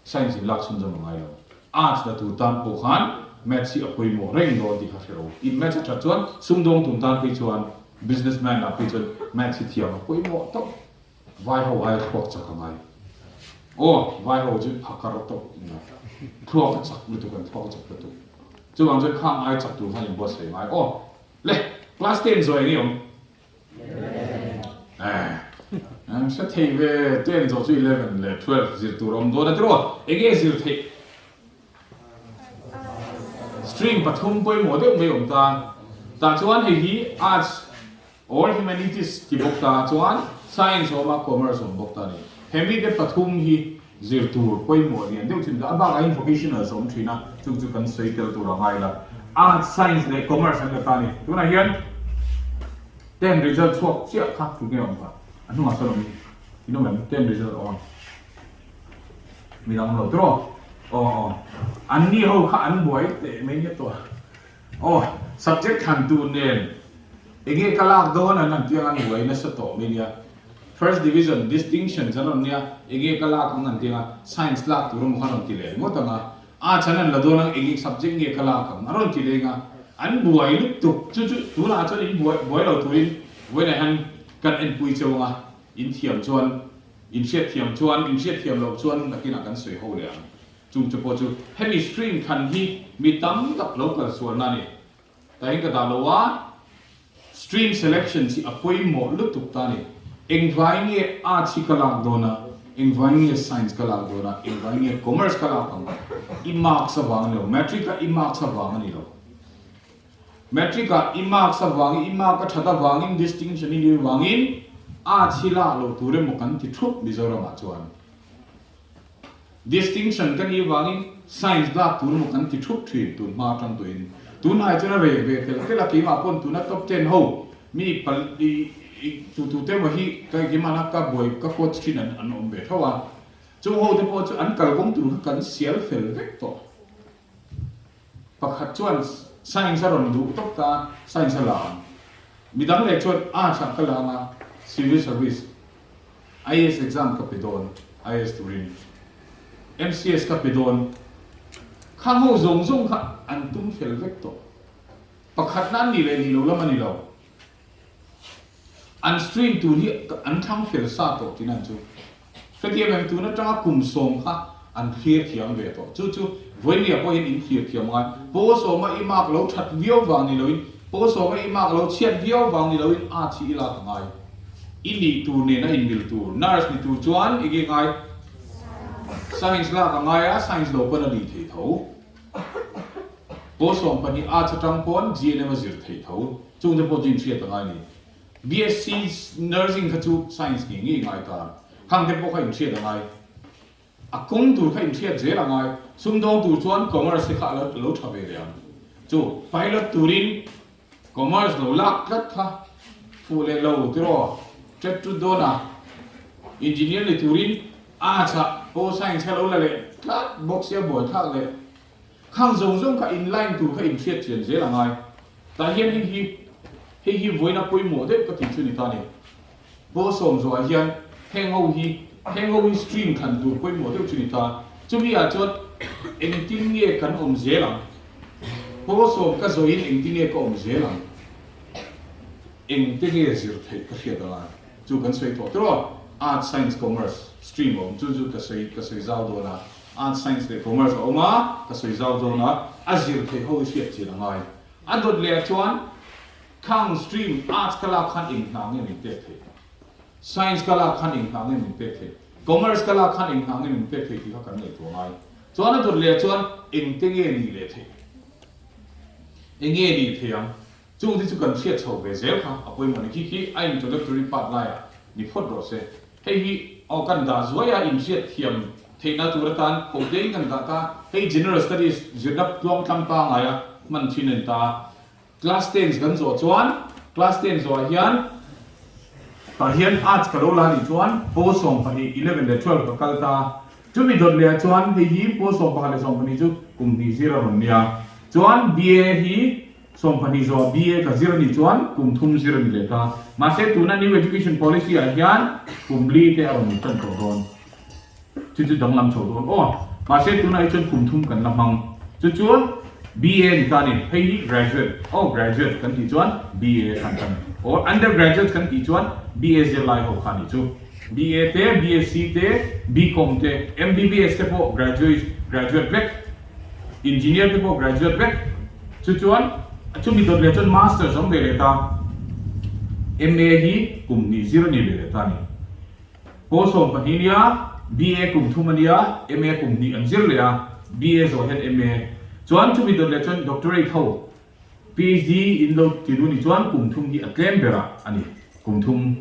Science in lak chhunzawm a ngai lo. Arts la tur tan pawh khan Maths hi a pawimawh reng dawn tih kha hre lo. In Maths a that chuan sumdawng tum tan phei chuan. Businessman ah phei chuan maths hi thiam a pawimawh tawp. Vai ho aia thluak chak a ngai. Aw, vai ho chu phakar tawp nia. Thluak a chak lutuk an thluak a chak lutuk. Chuvang chuan khang aia chak tur khan inbuatsaih a ngai. Aw, le, class ten zawi eng nge awm? Eh, hre thei ve, ten zawh chu 11 leh 12 zir tur a awm dawn a tiraw? Eng nge zir theih? String pathum pawimawh deuh mai awm ta. Tah chuan hei hi arts or humanities ti bawk ta chuan science a awm a, commerce a awm bawk ta a ni. He mite pathum hi zir tur pawimawh lian deuh thin a bakah hian vocationals a awm thin a, chung chu kan sawi tel tur a ngai la. Arts, science leh commerce an la ta a ni. Tunah hian ten result chhuak chiah kha tunge awm kha? A hnungah sawn awm in awm em? Ten result a awm ang. Midang lo tiraw? Aw aw. An ni ho kha an buai teh mai nia tawh. Aw, subject thlan tur nen enge ka lak dawn an han tiang an buai nasa tawh mai nia. First division distinction chan rawn nia, enge ka lak ang an tiang a, science lak tur emaw kha rawn ti leh ringawt ang a. Arts an han la dawn ang enge subject nge ka lak ang a rawn ti leng a. An buai lutuk chu chu tunah chuan in buai buai lo turin vawiinah hian kan enpui cheu ang a, in thiam chuan In hriatthiam chuan, in hriatthiam loh chuan nakinah kan sawi ho leh ang. Chung chu pawh chu hemi stream than hi mi tam tak lo kal sualna a ni. Tahin ka dah lo a, stream selection hi a pawimawh lutuk ta a ni. Engvai nge arts hi ka lak dawn a, engvai nge science ka lak dawn a, engvai nge commerce ka lak ang? I marks avang a ni lo, matric a i marks avang a ni lo. Matric ah i marks avangin, i mark a that avangin, distinction i nih avangin arts hi lak loh tur emaw kan ti thup Mizoram ah chuan. Distinction ka nih avangin science lak tur emaw kan ti thup thin tun hma atang tuin. Tunhai chuan a reh ve tel tel a, keimah pawn tuna top ten ho mi pal i tu tu te emaw hi ka keimahna ka buai ka coach thin an an awm ve tho a. Chung ho te pawh chu an kalkawng tur kha kan sial fel vek tawh. Pakhat chuan science a rawn duh tawp ta, science a la ang. Midang leh chuan arts ah ka la ang a, civil service, IAS exam ka pe dawn, IAS turin, MCS ka pe dawn. Khang ho zawng zawng kha an tum fel vek tawh. Pakhatna an nih leh nih lo lam a ni lo. An stream tur hi an thlang fel sa tawh tih nan chu. Hetiang em tun atanga kum sawm kha an thlir thiam ve tawh. Chu chu Vawinia pawhin in thlir thiam ngai. Pawl sawma i mark lo that viau vang ni loin, pawl sawma i mark lo chhiat viau vang ni loin a chi i lak a ngai. I nih tur nen a inmil tur. Nurse ni tur chuan enge ngai? Science lak a ngai a, science lo pawn a nih thei tho. Pawl 12 arts atang pawn GNM a zir thei tho. Chungte pawh chu inhriat a ngai a ni. BSc Nursing kha chu Science ngei ngei ngai ta. Khang te pawh kha inhriat a ngai. A kawng tur kha inhriat zel a ngai. Sumdawng tur chuan Commerce te kha a lo tha ve leh ang. Chu pilot turin Commerce lo lak tlat kha fuh leh lo tiraw tet tut dawn a. Engineer ni turin Arts ah pawh Science kha lo la leh tlat bawk sia buaithlak leh. Khang zawng zawng kha in line tur kha inhriat chian zel a ngai. Tah hian hei hi hei hi vawiina pawimawh deuh ka tih chu ni ta ni. Pawl sawm zawhah hian heng ho hi heng ho hi stream thlan tur pawimawh deuh chu ni ta. Chumi ah chuan engtin nge kan awm zel ang? Pawl sawm ka zawhin engtin nge ka awm zel ang? Engte nge zir theih ka hriat anga chu kan sawi tawh tiraw? Arts, Science, Commerce stream a awm chu chu ka sawi ka sawi zau dawn a. Arts, Science leh Commerce a awm a, ka sawi zau dawn a, a zir theih ho hi hriat chian a ngai. A dawt leh ah chuan khang stream Arts ka lak khan eng hna nge min pek theih? Science ka lak khan eng hna nge min pek theih? Commerce ka lak khan eng hna nge min pek theih tih kha kan ngaihtuah ngai. Chuan a dawt leh ah chuan eng te nge nih leh theih? Eng nge nih theih ang? Chung te chu kan hriat chho ve zel kha a pawimawh ni. Khi khi a introductory part laiah ni phawt rawh se. Hei hi aw kan dah zuai a inhriat thiam theihna tur atan ko tein kan dah ta. Hei General Studies zirna tluang tlang pangaia hman thin a ni ta. Class ten kan zawh chuan class ten zawhah hian tah hian Arts ka lo la nih chuan pawl 12, 11 leh 12 ka kal ta. Chumi dawt lehah chuan hei hi pawl 11 leh 12 chu kum hnih zir a rawn nia. Chuan BA hi 12 zawh BA ka zir a nih chuan kum thum zir a ni leh ta. Mahse tuna New Education Policy ah hian kum li te a rawn ni tan tawh dawn. Chu chu danglam chho dawn aw. Mahse tunah hi chuan kum thum kan la hmang. Chu chuan BA ni ta ni, hei hi graduate, aw graduate kan tih chuan BA khan kan or undergraduate kan tih chuan BA zirlai ho kha ni chu. BA te, BSc te, BCom te, MBBS te pawh graduate graduate vek, engineer te pawh graduate vek. Chu chuan chumi dawt leh chuan masters awm ve leh ta. MA hi kum hnih zir a ni ve leh ta a ni. Pawl 12 nia, BA kum thum a nia, MA kum hnih an zir leh a, BA zawh hian MA. Chuan chumi dawt leh chuan doctorate ho PhD in lo ti duh nih chuan kum thum hi a tlem berah a ni, kum thum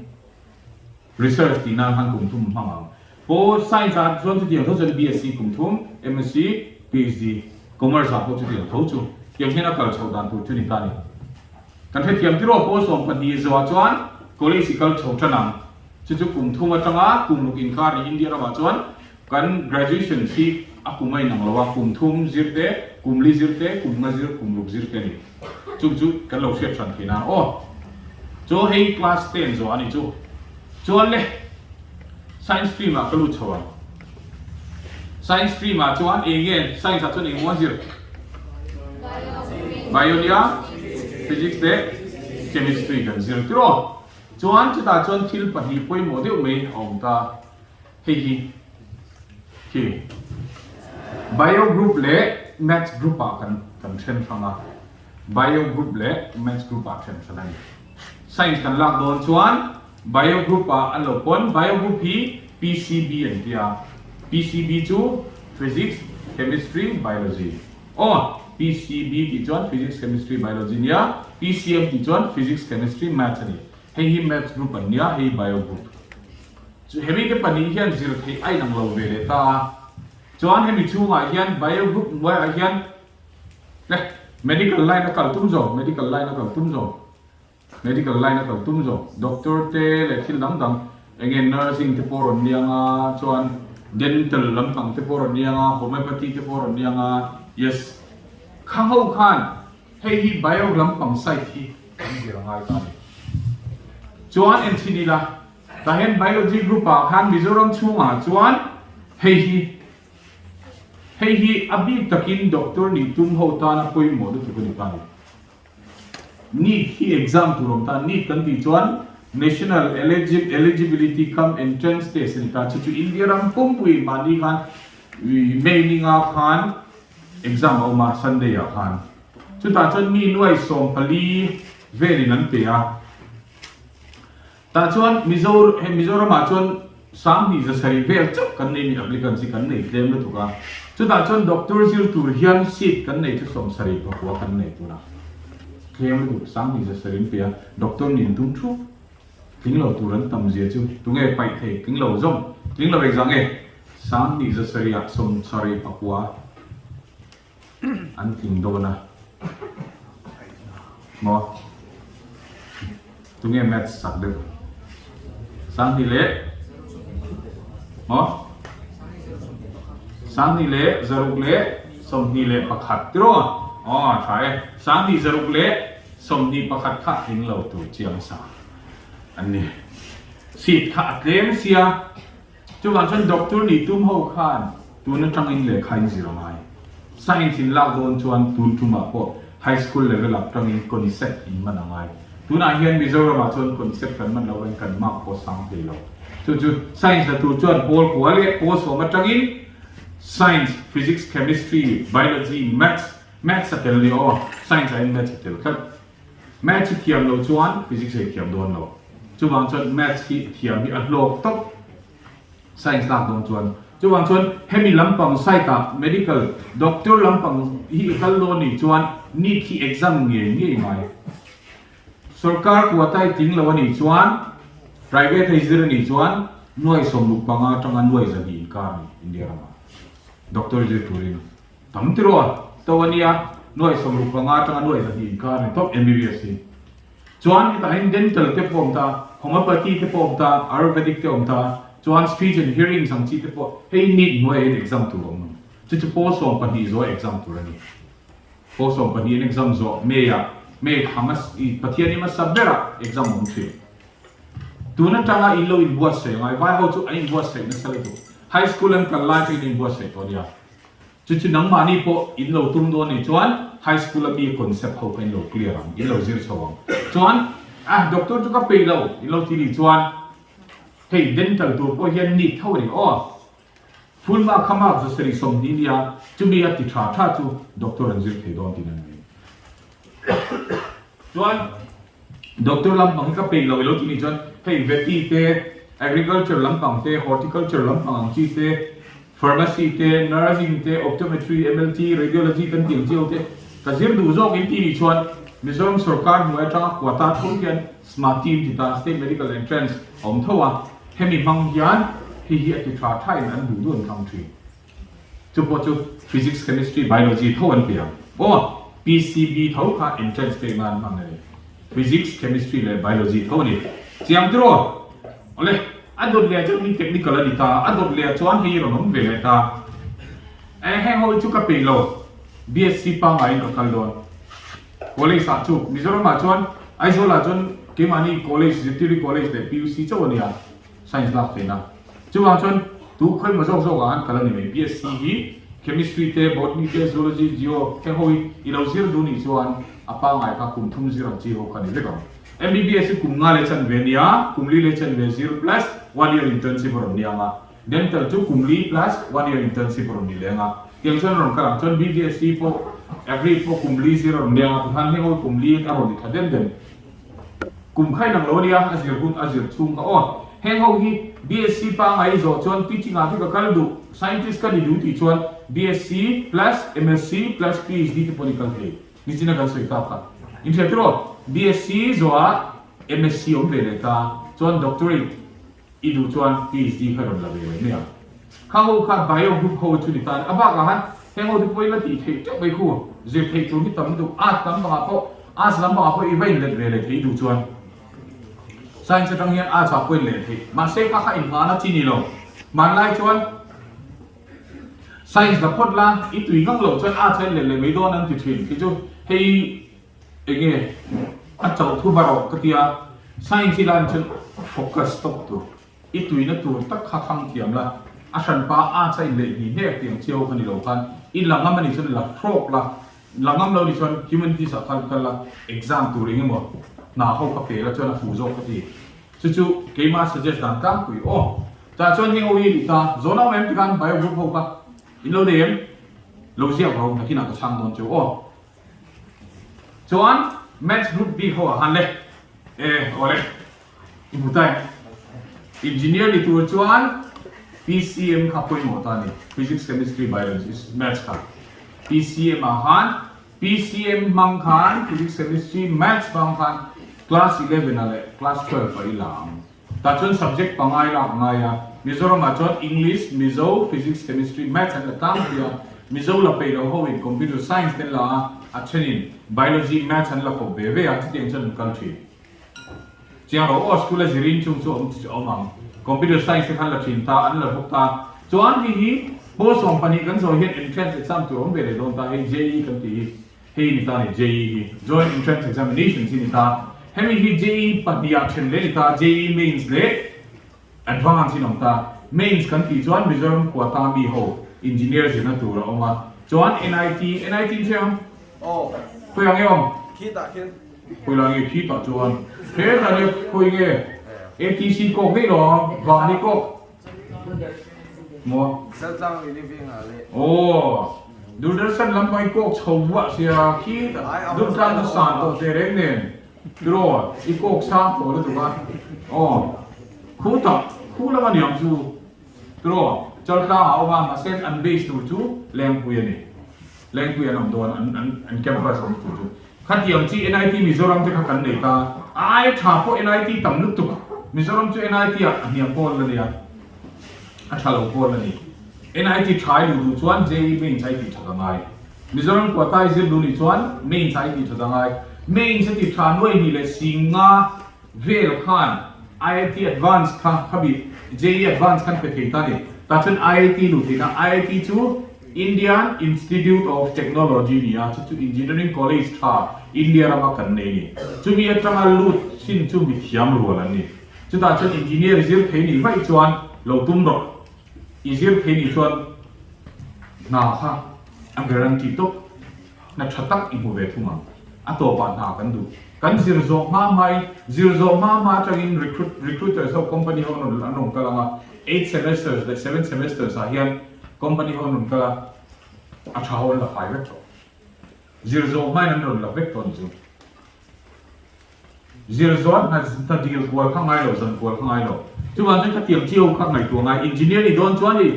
research tih nan khan kum thum hmang ang. Pawl science ah chuan chutiang tho chuan BSc kum thum, MSc, PhD, commerce ah pawh chutiang tho chu tiang hian a kal chhoh dan tur chu ni ta a ni. Kan hrethiam tiraw pawl 12 zawhah chuan college i kal chho tan ang. Chu chu kum thum atanga kum ruk inkar ni India ramah chuan kan graduation hi a kum a inang lo a, kum thum zir te, kum li zir te, kum nga zir, kum ruk zir te a ni. Chung chu kan lo hriat hran thei nan aw. Chu hei class ten zawh a ni chu. Chuan le science stream ah ka lut chho ang. Science stream ah chuan eng nge science ah chuan eng maw zir? Bio nia, physics leh chemistry kan zir tiraw. Chuan chutah chuan thil pahnih pawimawh deuh mai a awm ta, hei hi khi Bio group leh Maths group ah kan kan then hrang a, Bio group leh Maths group ah then hran a ni. Science kan lak dawn chuan Bio group ah an lo pawn, Bio group hi PCB an ti a, PCB chu Physics, Chemistry, Biology. Aw, PCB tih chuan Physics, Chemistry, Biology nia, PCM tih chuan Physics, Chemistry, Maths a ni. Hei hi Maths group an nia, hei hi Bio group. Chu hemi te pahnih hian zir theih a inang lo ve leh ta a. Chuan hemi chhungah hian Bio group hnuaiah hian eh Medical line a kal tum zawk, Medical line a kal tum zawk. Medical line a kal tum zawk, doctor te leh thil dang dang eng nge nursing te pawh rawn niang a, chuan dental lampang te pawh rawn niang a, homeopathy te pawh rawn niang a, yes kha ho khan hei hi bio lampang side hi kan zir a ngai ta a ni. Chuan en chhin ila, tah hian biology group ah khan Mizoram chhungah chuan hei hi hei hi a bik takin doctor nih tum ho tana pawimawh lutuk a ni ta a ni. NEET hi exam tur awm ta, NEET kan tih chuan National Eligibility cum Entrance Test a ni ta, chu chu India ram pumpui mahni khan May ni nga khan exam a awm a, Sunday ah khan. Chutah chuan mi nuai 14 velin an pe a. Tah chuan Mizo he Mizoram ah chuan 2700 vel chauh kan nei ni applicants hi kan nei tlem lutuk a, chutah chuan doctor zir tur hian seat kan nei chu 79 kan nei tun a, tlem lutuk 2700 in pe a, doctor nih an tum thup tling lo tur an tam zia chu tunge paih thei tling lo zawng tling lo engzah nge 2700 ah 79 An tling dawn a maw? Tunge maths sak deuh? 2000 leh maw? 2621 tiraw? Aw tha e. 2621 kha tling lo tur chiang sa an ni. Seat kha a tlem sia. Chuvang chuan doctor nih tum ho khan tun atangin lehkha in zir a ngai. Science in lak dawn chuan tun tumah pawh high school level ah tangin concept in man a ngai. Tunah hian Mizoram ah chuan concept kan man lo in kan mark pawh sang thei lo. Chu chu science la tur chuan pawl kua leh pawl sawm atangin science, physics, chemistry, biology, maths, maths a tel ni aw, science ah hian maths a tel tlat. Maths hi thiam lo chuan physics ei thiam dawn lo. Chuvang chuan maths hi thiam hi a hlawk tawp science lak dawn chuan. Chuvang chuan hemi lampang side ah medical doctor lampang hi i kal dawn nih chuan NEET hi exam ngei ngei ngai. Sorkar quota i tling lo a nih chuan private a i zir a nih chuan nuai 65 atanga nuai 200 inkar a ni India ramah doctor zir turin. Tam tiraw to a nia, nuai 65 atanga nuai 200 inkar a ni tawp MBBS hi. Chuan hetah hian dental te pawh a awm ta, homeopathy te pawh a awm ta, ayurvedic te a awm ta, chuan speech and hearing ang chi te pawh hei NEET hnuaiah hian exam tur a awm ang. Chu chu pawl 12 zawh exam tur a ni. Pawl 12 an exam zawh May ah, May thla hmasa, Pathian i hmasa berah exam a awm thin. Tun atanga in lo inbuatsaih a ngai, vai ho chu an inbuatsaih nasa lutuk. High school an kal lai chu in inbuatsaih tawh a nia. Chu chu nangmahni pawh in lo tum dawn nih chuan. high school a mi concept ho kha in lo clear ang, in lo zir chho ang. Chuan ah doctor chu ka peih lo in lo ti nih chuan hei dental tur pawh hian NEET tho a ni aw. Full mark kha mark 70 nia, chumi a ti tha tha chu doctor an zir thei dawn tih an nei. Chuan doctor lampang hi ka peih lo i lo ti nih chuan hei veti te, agriculture lampang te, horticulture lampang ang chi te, pharmacy te, nursing te, optometry, MLT, radiology kan tih ang chi ho te ka zir duh zawk in ti nih chuan Mizoram sorkar hnuai atanga quota tho hian SMAT team ti ta State Medical Entrance a awm tho a, hemi hmang hian hei hi a ti tha tha in an duh duh an thlang thin. Chu pawh chu Physics, Chemistry, Biology tho an pe ang. Aw, PCB tho kha entrance pek nan hman a ni. Physics, Chemistry leh Biology tho a ni. Chiang tiraw? Awle, a dawt leh chuan hei technical a ni ta, a dawt leh chuan hei rawn awm ve leh ta. Eh, heng ho hi chu ka peih lo. BSc pangaiin ka kal dawn. College ah chu, Mizoram ah chuan Aizawl ah chuan keimahni college, Zirtiri College leh PUC chauh a nia. Science lak theihna. Chuvang chuan tu khawi maw zawk zawk ah an kal a ni mai. BSc hi Chemistry te, Botany te, Zoology, Geo heng ho hi i lo zir duh nih chuan a pangngai kha kum thum zir ang chi ho kha ni vek ang. MBBS hi kum nga leh chanve a nia, kum li leh chanve zir plus one year internship a rawn ni ang a. Dental chu kum li plus one year internship a rawn ni leng a. Tiang chuan a rawn kal ang. Chuan BVSc pawh Agri pawh kum li zir a rawn ni ang a, tikhan heng ho hi kum li a rawn ni tha den den. Kum kha inang lo ania, a zir hun a zir chhung kha aw. Heng ho hi BSc pangai zawh chuan teaching ah te ka kal duh, scientist ka ni duh tih chuan BSc plus MSc plus PhD te pawh ni kal thei. Nichina kan sawi tak kha. Inhriat tir aw, BSc zawh ah MSc awm ve leh ta, chuan doctorate i duh chuan PhD kha rawn la ve mai mai ang. Kha ho kha bio group ho chu ni tan a bakah khan heng ho te pawh i la tih theih teuh mai khu zir theih tur hi tam duh arts lam pangah pawh arts lam pangah pawh i va inlet ve leh theih duh chuan science atang hian arts ah pawh in leh theih mahse kha kha inhmahna chi ni lo hmanlai chuan science la phawt la i tui ngang loh chuan arts a inlet leh mai dawn an ti thin khi chu hei Enge a chauh thu va rawh ka tia, science hi lan chuan focus tawp tur, i tuina tur tak kha thlang thiam la, a hranpa arts a inleh hni hnek tih ang chiau kha ni lo khan i la ngam a nih chuan la hrawk la, la ngam lo nih chuan humanities ah khan kal la, exam tur eng emaw hna ho kha pe la chuan a fu zawk ka ti. Chu chu keimah suggest dan tlangpui aw. Tah chuan heng ho hi ni ta, zawn awm em tikhan bio group ho kha in lo nei em? Lo ziak ro nakinah ka chhang dawn cheu aw. Chuan Maths group bik ho ah khan le e aw le i hmu ta em? Engineer ni tur chuan PCM kha pawimawh ta a ni, Physics, Chemistry, Biology, Maths kha. PCM ah khan PCM hmang khan Physics, Chemistry, Maths hmang khan class 11 ah leh class 12 ah i la ang. Tah chuan subject pangai lak ngai a, Mizoram ah chuan English, Mizo, Physics, Chemistry, Maths an la tlangpui a, Mizo la peih lo ho in Computer Science te an la a, a then in Biology, Maths an la kawp ve ve a, chutiang chuan an kal thin. Chiang ro aw, school a zirin chung chu awm chu awm ang. Computer Science te khan la thin ta, an la bawk ta. Chuan hei hi pawl 12 kan zawh hian entrance exam tur awm ve leh dawn ta, hei JEE kan tih hi. Hei ni ta ni JEE hi Joint Entrance Examinations hi ni ta. Hemi hi JEE pahniha then leh ni ta, JEE Mains leh Advance in awm ta. Mains kan tih chuan Mizoram quota mi ho Engineer zirna tur a awm a. Chuan NIT, NIT in hria ang? Aw. Khawi ang nge awm? Khitah khian. Khawi lai nge khitah chuan? Hetah nia khawi nge? ATC kawk daih lo ang, Vani kawk. Maw? Chaltlang living ah leh. Aw, Doordarshan lam pawh hi kawk chho vuah sia khi Durtlang chu san tawh teh reng nen tiraw i kawk sang tawh lutuk a. Aw, khu tak khu lam a niang chu tiraw Chaltlang ah awm a mahse an base tur chu Lengpui a ni. Lengpui an awm dawn an an an campus awm tur chu. Khatiang chi NIT Mizoram te kha kan nei ta. A ai tha pawh NIT tam lutuk. Mizoram chu NIT ah a hniam pawl a nia. A tha lo pawl a ni. NIT tha i luh duh chuan JEE Mains a i tih that a ngai. Mizoram quota i zir duh nih chuan Mains a i tih that a ngai. Mains a tih tha nuai hnih leh singa vel khan IIT Advance kha khabi JEE Advance khan pe thei ta a ni. Tah chuan IIT luh theihna IIT chu Indian Institute of Technology ni a, chu chu Engineering College tha India rama kan nei a ni. Chumi atanga lut chin chu mithiam rual an ni. Chutah chuan Engineer zir thei nih vaih chuan lo tum rawh. I zir thei nih chuan hna kha a guarantee tawp. Hna tha tak i hmu ve thung ang. A tawpah hna kan duh. Kan zir zawh hma hmain, zir zawh hma hma atangin recruit, recruiters ho company ho an rawn an rawn kal ang a, eight semesters leh seven semesters ah hian company ho an rawn kal a, a tha ho an la fai vek tawh. Zir zawh hmain an rawn la vek tawh ni chu. Zir zawh hna hna dil kual kha ngai lo, zan kual kha ngai lo. Chuvang chuan khatiang chi ho kha ngaihtuah ngai. Engineer ni dawn chuan i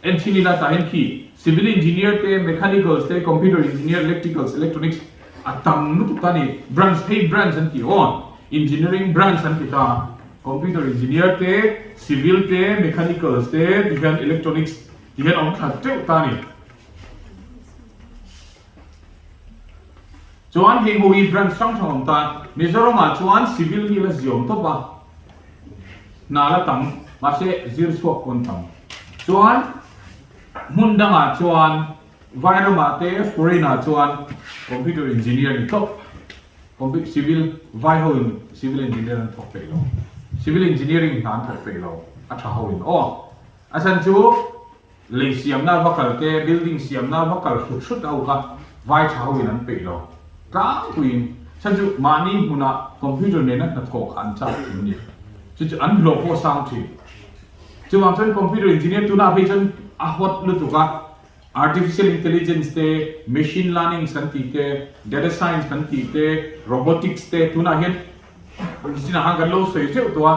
en thin ila tah hian khi civil engineer te, mechanicals te, computer engineer, electricals, electronics a tam lutuk ta ni. Branch phei branch an ti aw. Engineering branch an ti ta. Computer engineer te, civil te, mechanicals te ti hian electronics ti hian a awm thla teuh ta ni. Chuan hei ho hi branch hrang hrang awm ta, Mizoram ah chuan civil hi la ziawm tawp a, hna la tam, mahse zir chhuak pawn tam. Chuan hmun dang ah chuan Vairam ah te foreign ah chuan computer engineer ni tawp, civil vai ho in civil engineer an thawk peih lo, civil engineering hna an thawk peih lo, a tha ho in aw. A chhan chu Lei siamna va kal te, building siamna va kal hrut hrut ho kha vai tha hoin an peih lo tlangpuiin. Chhan chu mahni hmunah computer nena hnathawh kha an chak thin a ni. Chu chu an hlawh pawh sang thin. Chuvang chuan computer engineer tunah phei chuan a hot lutuk a, artificial intelligence te, machine learning kan tih te, data science kan tih te, robotics te tunah hian zinah khan kan lo sawi zeuh tawh a.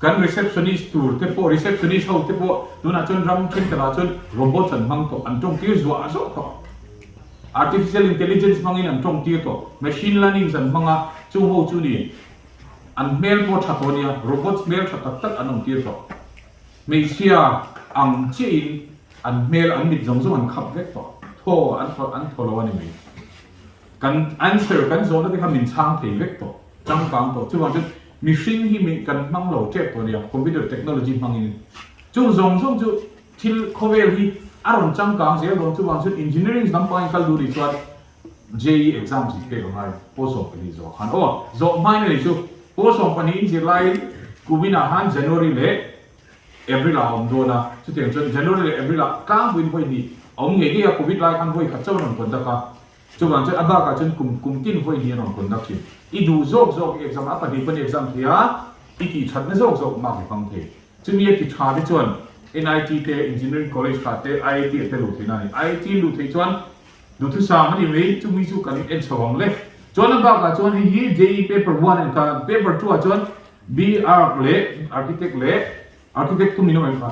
Kan receptionist tur te pawh, receptionist ho te pawh tunah chuan ram thenkhatah chuan robots an hmang tawh, an tawngtir zuah zuah tawh. Artificial intelligence hmangin an tawngtir tawh, machine learnings an hmang a, chung ho chu ni an hmel pawh tha tawh ania, robots hmel tha tak tak an awmtir tawh. Hmeichhia ang chiahin an hmel, an mit zawng zawng an khap vek tawh, thaw an an thaw lo a ni mai. Kan answer kan zawhna te kha min chhang thei vek tawh, changkang tawh. Chuvang chuan mihring hi min kan hmang lo tep tawh nia, computer technology hmangin. Chung zawng zawng chu thil khawvel hi a rawn changkang zel dawn, chuvang chuan engineering lampangin kal duh nih chuan JEE exam zir pek a ngai, pawl 12 zawh khan aw, zawh hmain a ni chu, pawl 12 in zir laiin kuminah khan January leh April ah a awm dawn a, chutiang chuan January leh April ah tlangpuiin vawi hnih a awm ngei ngei a, Covid lai khan vawi khat chauh a rawn conduct a, chuvang chuan a bakah chuan kum kum tin vawi hnih a rawn conduct thin. I duh zawk zawk i exam a, a pahnih pawn i exam thei a, i tih thatna zawk zawk mark i hmang thei. Chumi a ti tha te chuan NIT te, Engineering College tha te, IIT ah te luh theihna a ni. IIT luh theih chuan duhthusam a ni mai, chumi chu kan en chho ang le. Chuan a bakah chuan hei hi JEE paper one a ni ta, paper two ah chuan B-Arch leh Architect leh Architect thum in awm em kha?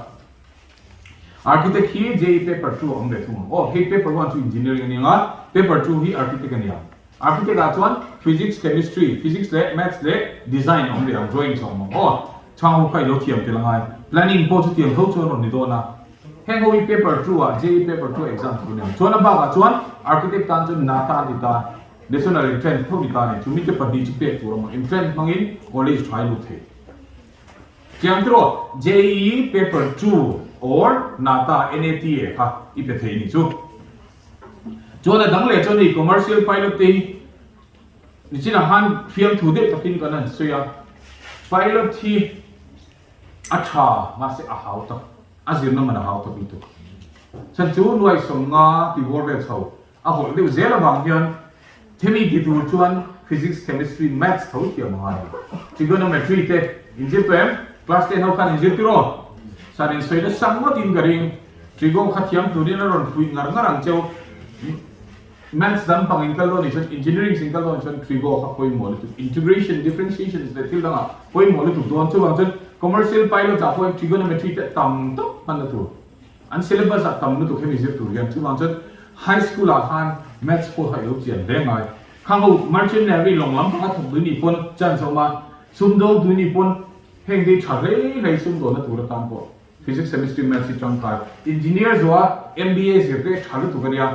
Architect hi JEE paper 2 a awm ve thung ang. Aw, hei paper 1 chu Engineering a ni ang a, paper 2 hi Architect a ni ang. Architect ah chuan Physics, Chemistry, Physics leh Maths leh Design a awm ve ang, Drawings a awm ang. Aw, chhang ho kha i lo thiam tel angai. Planning pawh chu tiang tho chu a rawn ni dawn a. Heng ho hi paper 2 ah JEE paper 2 exam tur a ni ang. Chuan a bakah chuan Architect tan chuan NATA a ti ta. National entrance tho ni ta ni, chumi te pahnih chu pek tur a awm. Entrance hmangin college tha i lut thei. Chiang tiraw, JEE paper 2 or NATA, NATA kha i pe thei ni chu. Chuan a dang leh chuan hei commercial pilot te hi nichinah khan fiamthu deuh takin kan han sawi a, pilot hi a tha mahse a hau tak, a zirna man a hau tak lutuk. Chhan chu nuai 50 ti bawr vel chho A hawlh deuh zel avang hian themi ti tur chuan Physics, Chemistry, Maths tho thiam a ngai a. Trigonometry te in zir tawh em? Class ten ho khan in zir tir aw? San in sawi nasa ngawtin ka ring. Trigo kha thiam turin a rawn fuih ngar ngar ang cheu. Maths dang pang in kal dawn nih chuan Engineering in kal dawn nih chuan Trigo kha pawimawh lutuk. Integration, Differentiations leh thil dangah pawimawh lutuk dawn. Chuvang chuan Commercial pilot ah pawhin Trigonometry te tam tawp hman na tur. An syllabus ah tam lutuk hemi zir tur hian chuvang chuan high school ah khan maths pawh kha i lo chian hle ngai. Khang ho merchant navy lawng lam panga thawk dui nih pawn chance a awm a, sumdawng dui nih pawn heng te hi tha hlei hlei sumdawnna tur atan pawh physics, chemistry, maths hi tangkai. Engineer zuah MBA zir te tha lutuk a nia.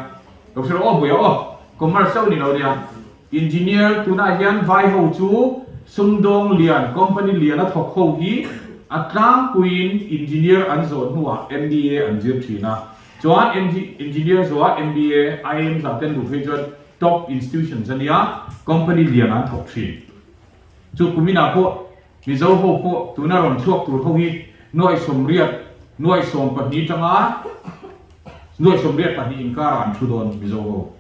Lo hre rawh aw buai aw commerce chauh ni lo nia. Engineer tunah hian vai ho chu sumdawng lian, company lian a thawk ho hi a tlangpuiin engineer an zawh hnuah MBA an zir thin a. Chuan engineer zawhah MBA, IIM zah ten duh phei chuan top institutions a nia, company lian an thawk thin. Chu kuminah pawh Mizo ho pawh tuna rawn chhuak tur ho hi nuaih 80, nuaih 12 tanga nuaih 82 inkarah an thu dawn Mizo ho.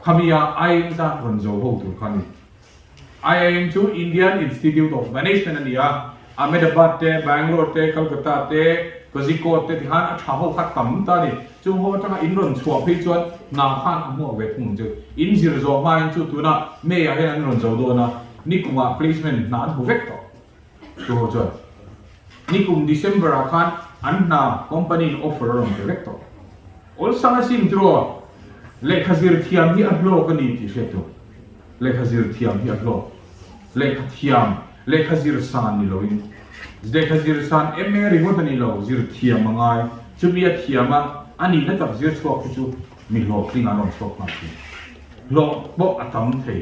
Khamia IIM zat rawn zo ho tur kha a ni. IIM chu Indian Institute of Management a ni a, Ahmedabad te, Bangalore te, Calcutta te, Kozhikode te tikhan a tha ho kha tam ta a ni. Chung ho atanga in rawn chhuah phei chuan hna khan a hmuak ve thung ang chu. In zir zawh hmain chu tuna May ah hian an rawn zo dawn a, nikumah placement hna an hmu vek tawh. Chu ho chuan nikum December ah khan an hna company in offer a rawn pe vek tawh. Awlsam a sim tiraw? Lehkha zir thiam hi a hlawk a ni tih hriat tur. Lehkha zir thiam hi a hlawk. Lehkha thiam, lehkha zir san ni loin. Lehkha zir san MA ringawt a ni lo, zir thiam a ngai. Chumi a thiam a, a nihna tak zir chhuak hi chu mi hlawhtling an rawn chhuak nghal thin. Hlawh pawh a tam thei.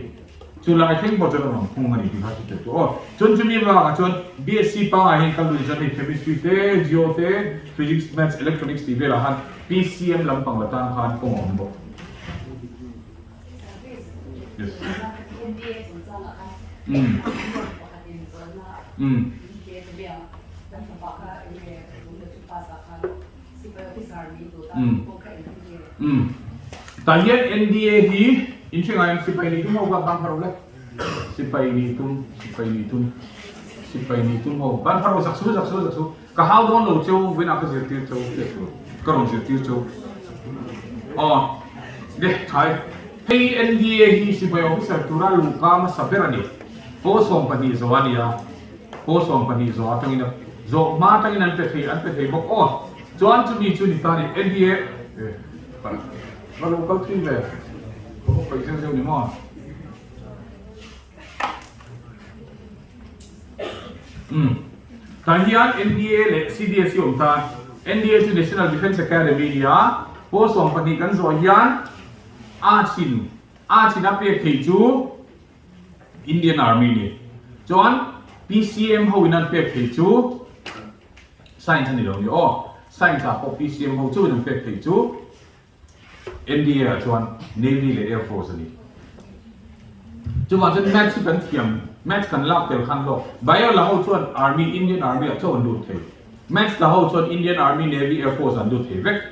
Chu lai thleng pawh chuan a rawn khung a ni tih kha hre teh tawh aw. Chuan chumi bakah chuan BSc pangai hian kal lui chuan hei Chemistry te, Geo te, Physics, Maths, Electronics tih velah khan PCM lampang la tan khan kawng a awm bawk. Yes. Umm. Umm. Umm. Umm. Tah hian NDA hi in hre ngai ang sipai nih tum ho kha ban phar lo le. Sipai nih tum, sipai nih tum, sipai nih tum ho ban phar lo zak su zak su zak su. Ka hau dawn lo cheu vawiinah ka zirtir cheu hriat tur ka rawn zirtir cheu. Aw le thai. Hei NDA hi sipai officer tura luhka hmasa ber a ni. Paw 12 zo a nia. Paw 12 zo atangin a zawh hma atangin an pe thei an pe thei bawk aw. Chuan chumi chu ni ta ni NDA eh va lo kal thui ve ka bawk paih zeuh zeuh ni maw. Umm tah hian NDA leh CDS hi awm ta NDA chu National Defence Academy nia pawl 12 kan zawh hian a chin a chin a pek thei chu Indian Army ni chuan PCM ho in an pek thei chu Science a ni lo ni aw. Science ah pawh PCM ho chauhin an pek theih chu NDA ah chuan Navy leh Air Force a ni. Chuvang chuan Maths hi kan thiam, Maths kan lak tel khan hlawk. Bio la ho chuan Army, Indian Army ah chauh an lut thei. Maths la ho chuan Indian Army, Navy, Air Force ah an lut thei vek.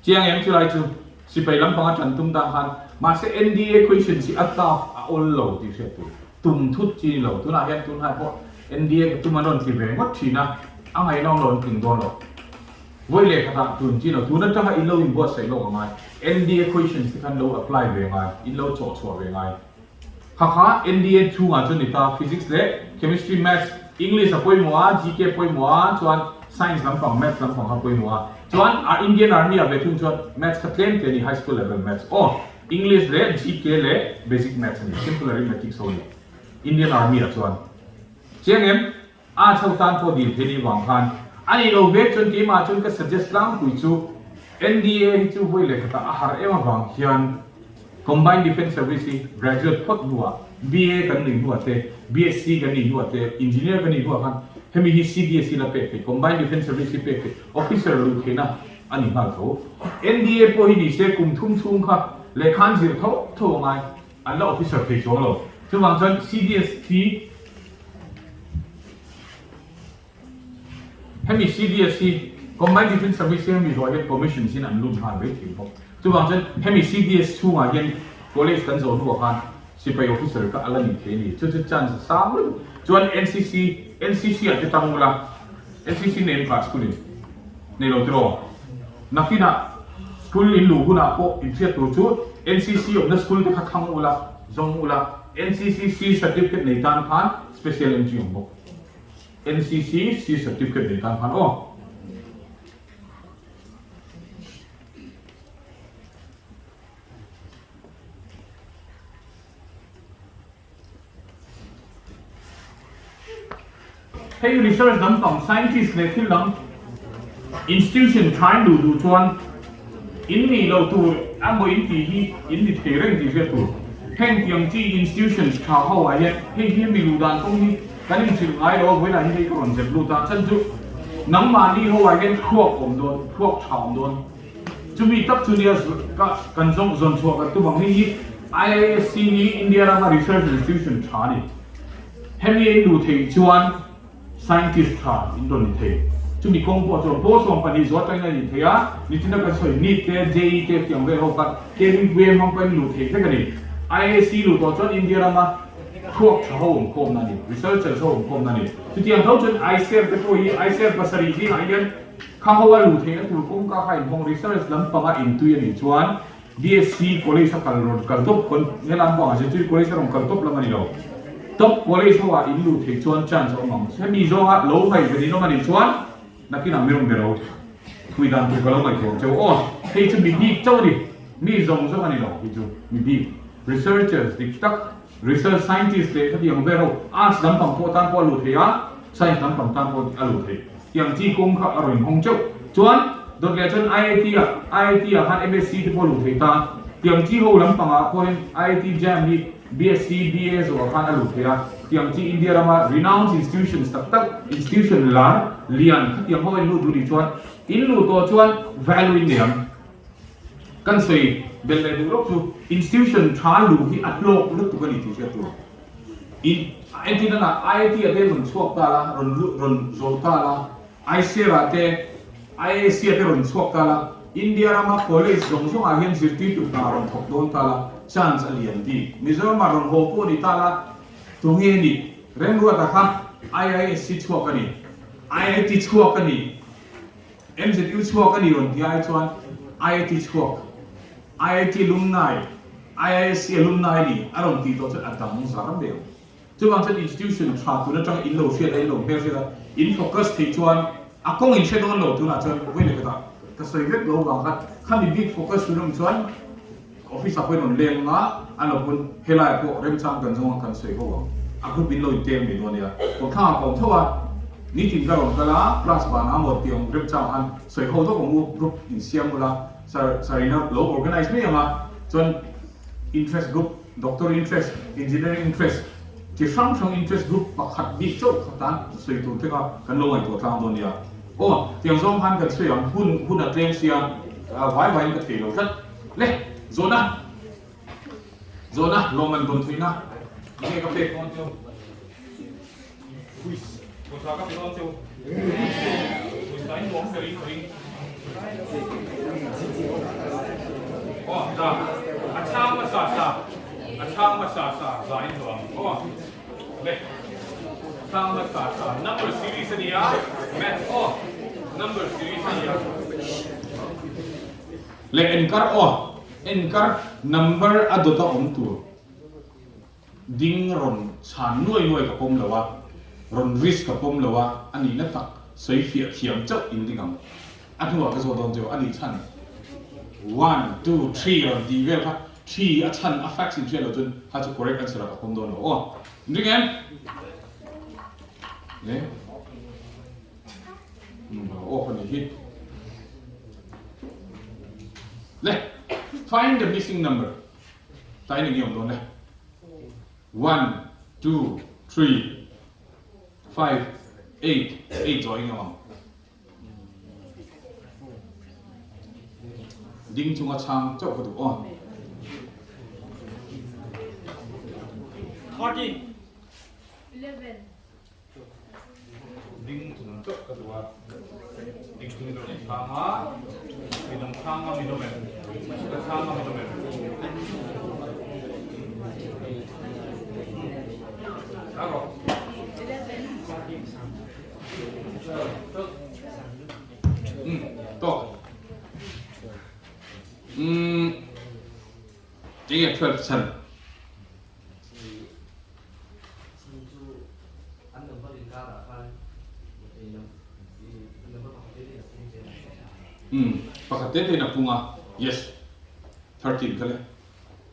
Chiang em chulai chu sipai lampang a tan tum dan khan mahse NDA questions hi a tough a awl lo tih hriat tur. Tum thut chi ni lo. Tunah hian tunhai pawh NDA ka tum an rawn ti ve ngawt thin a, a ngaihnawm lo an tling dawn lo. Vawi leh khatah tun chi lo. Tun atanga in lo inbuatsaih lawk a ngai. NDA questions te khan lo apply ve ngai, in lo chawh chhuah ve ngai. Kha kha NDA chhungah chuan ni ta, Physics leh Chemistry, Maths, English a pawimawh a, GK pawimawh a, chuan Science lampang, Maths lampang kha pawimawh a. Chuan Indian Army ah ve thung chuan Maths kha tlem te a ni, High School level Maths. Aw. English leh GK leh Basic Maths a ni, Simple Arithmetic ho a ni. Indian Army ah chuan chiang em? A chho tan pawh dil thei ni vang khan a nih lo vek chuan keimah chuan ka suggest tlangpui chu NDA hi chu vawi leh khatah a har em avang hian Combined Defence Service hi graduate phawt hnuah BA kan nih hnuah te, BSc kan nih hnuah te, Engineer kan nih hnuah khan hemi hi CDS hi la pek thei, Combined Defence Service hi pek thei, Officer luh theihna a ni nghal tho. NDA pawh hi ni se kum thum chhung kha lehkha an zir tho tho a ngai, an la officer thei chuang lo. Chuvang chuan CDS hi hemi CDS hi Combined Defence Service hi hemi zawh hian commission sin an lut nghal mai thei bawk. Chuvang chuan hemi CDS chhungah hian college kan zawh hnuah khan sipai officer kha a la nih thei a ni. Chu chu chance a sang lutuk. Chuan NCC, NCC ah te tang ula, NCC name kha school in nei lo tiraw? Nakinah school in luh hunah pawh in hriat tur chu NCC awmna school te kha thlang ula, zawng ula, NCC C certificate nei tan khan special entry awm bawk. NCC C certificate nei tan khan aw. Hei research lampang scientist leh thil dang institution thain duh duh chuan in nih loh tur emaw in tih hi in ni thei reng tih hriat tur. Heng tiang chi institutions tha ho ah hian hei hi mi luh dan kawng hi kan inhrilh ngai lo a vawiinah hian hei ka rawn zep lut a chan chu nangmahni ho ah hian thluak awm dawn thluak tha awm dawn. Chumi tak chu nia ka kan zawng zawn chhuah kan tum ang hei hi IISc hi India rama research institution tha a ni. Hemi in luh theih chuan scientist tha in rawn ni thei. Chumi kawng pawh chuan pawl 12 zual tangin a in thei a, nichina kan sawi NEET te, JEE te tiang vel ho kha Kevin Puia hmang pawhin luh theih vek a ni. IAC luh tawh chuan India rama thluak tha ho awm khawmna a ni, researchers ho awm khawmna a ni. Chutiang tho chuan ICER te pawh hi ICER pasarih zingah hian kha ho a luh theihna tur kawngka kha inhawng research lampanga intui a nih chuan BSc college a kal rawn kal tawp pawn helam pawh ang zirtir college a rawn kal tawp lam a ni lo. Top college ho ah in luh theih chuan chance a awm ang. Hemi zawnga lo ngaihven in awm a nih chuan nakinah mi rawn be lo. Thui dan tur ka lo ngaihtuah ang cheu. Aw, hei chu mi bik chauh a ni. Mi zawng zawng a ni lo hei chu mi bik. Researchers dik tak, research scientist leh khatiang vel ho arts lampang pawh tan pawh a luh theih a, science lampang tan pawh a luh theih. Tiang chi kawng kha a rawn inhawng teuh. Chuan dawt leh chuan IIT ah IIT ah khan MSc te pawh a luh thei ta. Tiang chi ho lampang ah pawhin IIT JAM hi BSc, BA zawh ah khan a luh thei a. Tiang chi India rama renowned institutions tak tak, institution lar, lian khatiang ho a inluh duh nih chuan in luh tawh chuan value in nei ang. Kan sawi belh leh duh lawk chu institution tha luh hi a hlawk lutuk a ni tih hriat tur. In entir nana IIT ah te rawn chhuak ta la, rawn lut rawn zawh ta la, ICER ah te, IAC ah te rawn chhuak ta la, India rama college zawng zawng ah hian zirtirtu hna rawn thawk dawn ta la, chance a lian bik. Mizoram ah rawn haw pawh ni ta la, tunge a nih? Remruata kha IISc chhuak a ni, IIT chhuak a ni, MZU chhuak a ni rawn ti ai chuan IIT chhuak, IIT alumni, IISc alumni ni a rawn tih tawh chuan a dang zar mai ang. Chuvang chuan institution tha tun atanga in lo hriat a, in lo hmel hriat a, in focus theih chuan a kawng in hre dawn lo tunah chuan vawi leh khatah ka sawi vek lo vang khan khami bik focus tun awm chuan office ah pawhin rawn leng anga an lo pawn helai ah pawh remchang kan zawng a kan sawi ho ang a group in lo in tel mai dawn nia kawmthlang ah ka awm tho a nitin ka rawn kal a class ban ah maw tiang remchang ah khan sawi ho dawk ang u group in siam ula sir sir in a lo organize mai ang a chuan interest group doctor interest engineering interest chi hrang hrang interest group pakhat bik chauh kha tan sawi tur te kha kan lo ngaihtuah tlang dawn nia aw tiang zawng khan kan sawi ang hun hun a tleng sia vai vaiin ka thei lo tlat. Le, zawhna, zawhna, lawmman dawn theihna enge ka pek dawn cheu? Quiz, pawisa ka pe dawn cheu. Pawisa in nuam ka ring ka ring. Aw, za, a chhang hmasa sa, a chhang hmasa sa, za in nuam. Aw, le, chhang hmasa sa, number series a nia, maths aw, number series a nia. Leh enkar aw, enkar number a dawt a awm tur ding rawn chhan nuai nuai ka pawm lo a, rawn risk ka pawm lo a, a nihna tak sawi fiah thiam chauh in ding ang. A hnuah ka zawh dawn cheu a nih chhan one, two, three rawn tih vel kha three a chhan a facts in hriat loh chuan kha chu correct answer ah ka pawm dawn lo aw. In ring em? Le. Off a nih hi. Le, find the missing number. Tlai ni nge awm dawn le. 1, 2, 3, 5, 8, 8 zawh eng awm ang. Ding chunga chhang chauh ka duh aw. 13. 11. Ding chung chauh ka duh a, ding chung in rawn chhang a, mi dang chhang a mi dawm em? Ka chhang a mi dawm em? Chhang rawh. Um, tawk. Um, enge 12 chan. Umm pakhat te te in a pung a yes 13 ka le.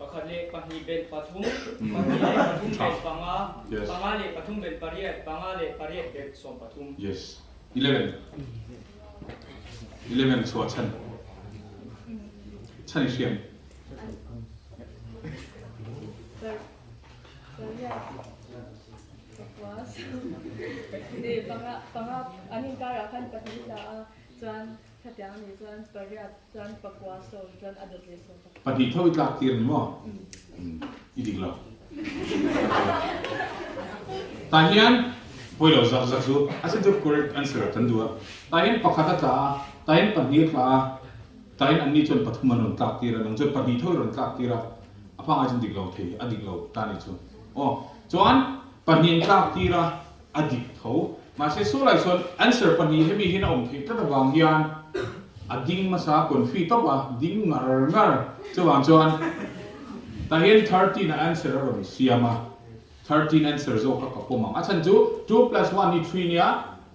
Pakhat leh pahnih belh pathum, pahnih leh pathum belh panga, panga leh pathum belh pariat, panga leh pariat belh sawm pathum. Yes 11 11 chhuah chhan chhan i hriam. Pahnih tho i tlak tir ni maw? I dik lo. Tah hian Pawi lo zak zak chu a se chu correct answer kan duh a. Tahin pakhat a tla a, tahin pahnih a tla a, tahin anni chuan pathum an rawn tlak tir a, nang chuan pahnih tho i rawn tlak tir a, a pangai chuan dik lo thei, a dik lo ta ni chu. Aw, chuan pahnih an tlak tir a, a dik tho. Mahse saw lai chuan answer pahnih hemi hian a awm theih tlat avang hian a ding hmasa confi tawp a, ding ngar ngar. Chuvang chuan tahin 13 a answer a rawn siam a. 13 answer zawk kha ka pawm ang. A chhan chu 2 plus 1 hi 3 nia,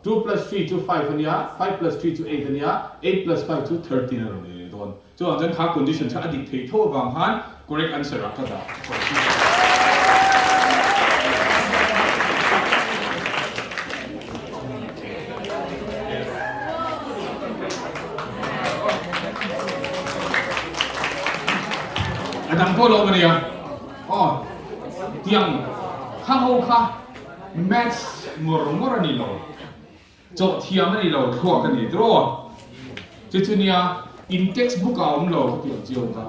2 plus 3 chu 5 a nia, 5 plus 3 chu 8 a nia, 8 plus 5 chu 13 a rawn ni leh dawn. Chuvang chuan kha condition kha a dik theih tho avang khan correct answer ah ka dah. A dang pawh lo a nia. Aw, tiang kha ho kha maths ngawr ngawr a ni lo, chawh thiam a ni lo, thluak a ni draw. Chu chu nia in text book ah awm lo ka tiang chiau kha,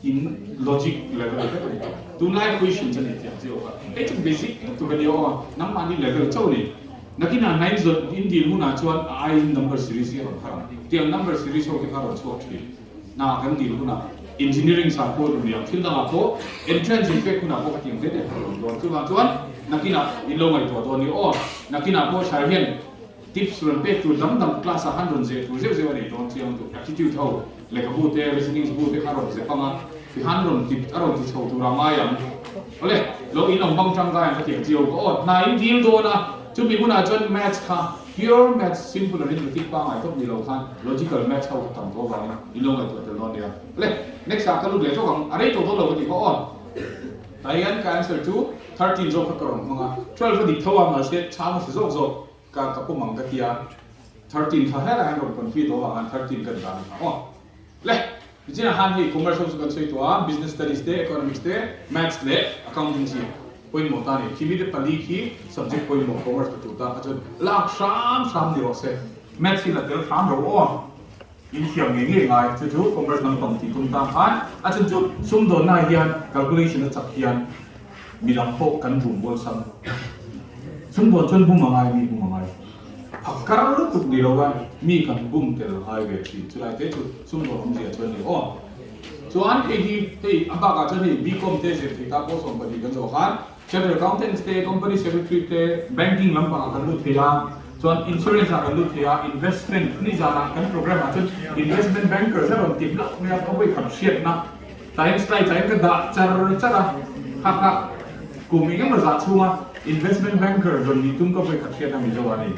in logic level vek a ni. Tunlai question chu a ni tiang chiau kha. Hei chu basic lutuk a nia aw, nangmahni level chauh a ni. Nakinah hnain zawt in dil hunah chuan a aiin number series hi a rawn thar ang. Tiang number series ho te kha a rawn chhuak thin. Hna kan dil hunah engineering sang pawh ru niang thil dangah pawh entrance in pek hunah pawh ka tiang hle te ka rawn dawn. Chuvang chuan nakinah in lo ngaihtuah dawn ni aw. Nakinah pawh Sir hian tips rawn pek tur dang dang class ah khan rawn zeh tur zeuh zeuh a nei dawn chiang lutuk. Aptitude ho lehkhabu te reasonings bu te kha rawn zep anga tihan rawn ti a rawn ti chho tur a ngai ang. Awle lo in awm bang tangkai ang ka tiang chiau ka aw. Hna in dil dawn a chumi hunah chuan maths kha Pure maths, simple arithmetic pangngai tawp ni lo khan logical maths ho kha tam tawh avangin in lo ngaihtuah tel dawn nia. Le, next ah ka lut leh zawk ang, a rei tawh dawn lo ka ti kha aw. Tah hian ka answer chu 13 zawk kha ka rawn hmang a, 12 a dik tho a mahse chhang a hre zawk zawk ka ka pawm ang ka ti a, 13 kha helaiah hian rawn confuse tawh avang khan 13 ka dah a ni kha aw. Le, nichinah khan hei commerce ho chu kan sawi tawh a, business studies te, economics te, maths leh accounting chi pawimawh ta a ni. Khi mite pali khi subject pawimawh commerce la tur ta kha chuan lak hram hram ni rawh se. Maths hi la tel hram ro aw. In thiam ngei ngei ngai chu chu commerce lampang tih tum ta khan a chhan chu sumdawnna hian calculation a chak hian midang pawh kan rum awlsam. Sumdawn chuan bum a ngai mi bum a ngai. Phakar lutuk ni lo a mi kan bum tel ngai ve thin. Chulai te chu sumdawn awmzia chuan ni aw. Chuan hei hi hei a bakah chuan hei BCom te zir thei ta pawh 12 kan zawh khan Chartered Accountants te, Company Secretary te, Banking lampangah kan lut thei a, chuan Insurance ah kan lut thei a, Investment ni zanah kan program ah chuan Investment Bankers a rawn ti hlauh mai a, ka vawikhat hriatna time slide ah hian ka dah char char a, kha kha kum eng emaw zah chhunga Investment Banker rawn nih tum ka vawikhat hriatna Mizo ah a ni.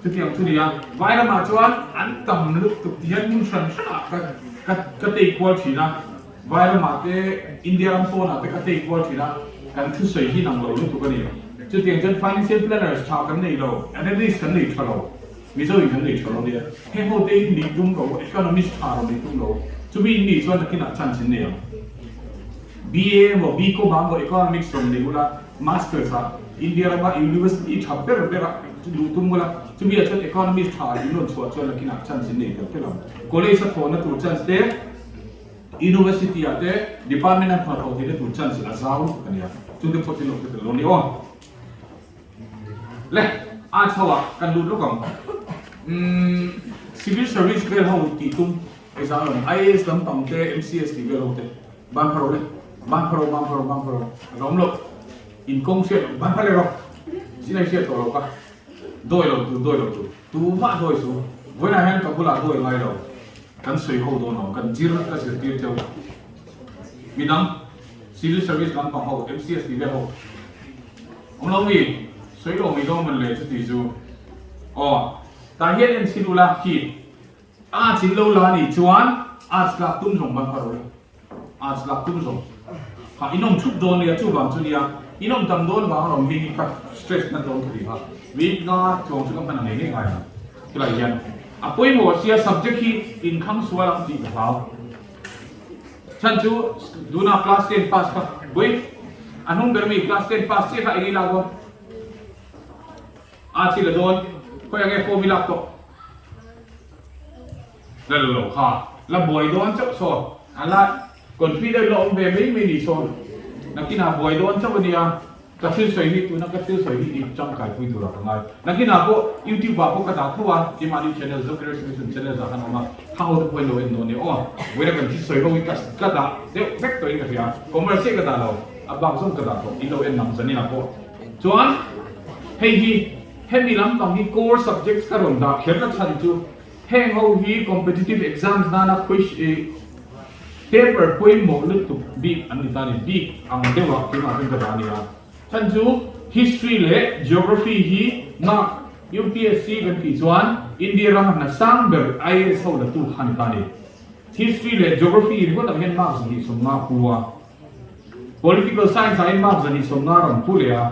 Chutiang chu ni a, vai ramah chuan an tam lutuk ti hian hmun hran hranah ka ka ka tei kual thin a. Vai ramah te, India ram pawnah te ka tei kual thin a, kan thusawi hi nang lo lutuk a ni. Chutiang chuan financial planners tha kan nei lo, analyst kan nei tha lo, Mizo in kan nei tha lo nia. Heng ho te in nih tum lo, economist tha rawn nih tum lo, chumi in nih chuan nakinah chance in nei ang. BA emaw BCom ah emaw economics rawn nei ula, masters ah India rama university tha ber ber ah luh tum ula, chumi ah chuan economist tha in rawn chhuah chuan nakinah chance in nei tel tel ang. College a thawhna tur chance te, University ah te department a hna thawh theihna tur chance a zau lutuk a nia, chungte pawh chu lo hre tel lo ni aw. Le, a chho ah kan lut lawk ang. Umm, civil service vel ho tih tum exam lam IAS lampang te MCS tih vel ho te ban phar rawh le, ban phar rawh, ban phar rawh, ban phar rawh, a lo awm loh. In kawng hriat loh, ban phar leh rawh. Zilai hriat tawh lo ka. Dawi lo tur, dawi lo tur. Tumah dawi chu vawiinah hian ka bulah dawi ngai lo. Kan sawi ho dawn lo, kan zir ka zirtir teuh. Midang civil service lampang ho, MCS tih vel ho awm lo mi? Sawi lo mai dawn man le chuti chu. Aw, tah hian en chhin ula khi arts in lo la nih chuan arts lak tum zawng ban phar ula. Arts lak tum zawng. Ha, in awm thup dawn nia, chuvang chu nia, in awm tam dawn vang alawm hi ka stress na dawn ka ti kha. Week nga chuang chu ka hman ang ngei ngei ngai ang. Tilai hian a pawimawh sia subject hi in khang sual ang tih ka hlau. Chhan chu tuna class 10 pass kha wait a hnung ber mi class 10 pass chiah kha eng i lak dawn? Arts i la dawn, khawi ang nge form i lak tawh? La la lo kha la buai dawn chauh saw a la confident la awm ve mai mai ni sawn nakinah buai dawn chauh a nia. Ka thil sawi hi tuna ka thil sawi hi i tangkaipui tur ah ka ngai. Nakinah pawh YouTube ah pawh ka dah tho a, keimahni channel Zokere Solution channel zah khan a awm a, thang ho te pawhin lo en dawn nia aw. Vawiina kan thil sawi ho hi ka ka dah deuh vek tawhin ka hria, commerce chiah ka dah lo, a bak zawng ka dah tawh, in lo en ang zaninah pawh. Chuan hei hi hemi lampang hi core subjects ka rawn dah kher na chhan chu heng ho hi competitive exams nana question Paper pawimawh lutuk bik an ni ta ni, bik ang deuhah keimah chuan ka dah a ni a. Chhan chu History leh Geography hi mark UPSC kan tih chuan India rama hna sang ber IAS ho la tu kha a ni ta ni. History leh Geography ringawt ang hian mark 250 pu a. Political Science ah hian mark 250 rawn pu leh a.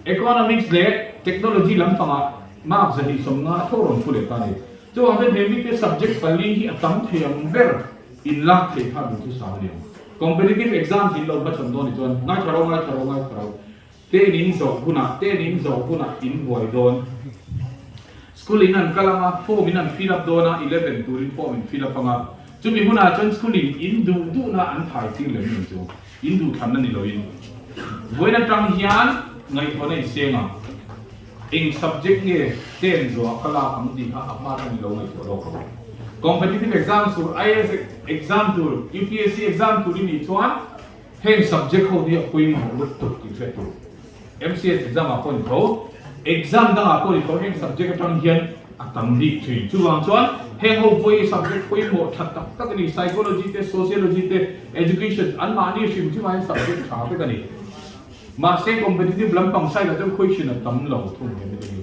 Economics leh Technology lampangah mark 250 tho rawn pu leh ta ni. Chuvang chuan he mite subject pali hi a tam thei ang ber in lak theih kha duh chu sang a ni ang. Competitive exams in lo hmachhawn dawn ni chuan ngaithla ro ngaithla ro ngaithla ro ten in zawh hunah ten in zawh hunah in buai dawn. School in an kal anga form in an fill up dawn a 11 turin form in fill up anga chumi hunah chuan school in in duh duhna an thai tir lem lo chu in duhthlanna ni loin vawiin atang hian ngaihtuahna in seng ang. Eng subject nge ten zuah ka lak ang tih kha a hma atangin lo ngaihtuah lawk ang. Competitive exam tur, IAS exam tur, UPSC exam tur i nih chuan heng subject ho hi a pawimawh lutuk tih hriat tur. MCS exam ah pawh ni tho, exam dangah pawh ni tho heng subject atang hian a tam bik thin. Chuvang chuan heng ho pawh hi subject pawimawh tha tak tak a ni, psychology te, sociology te, education anmahni hrim hrim ah hian subject tha vek a ni. Mahse competitive lampang side ah chuan question a tam lo thung hian heti hi.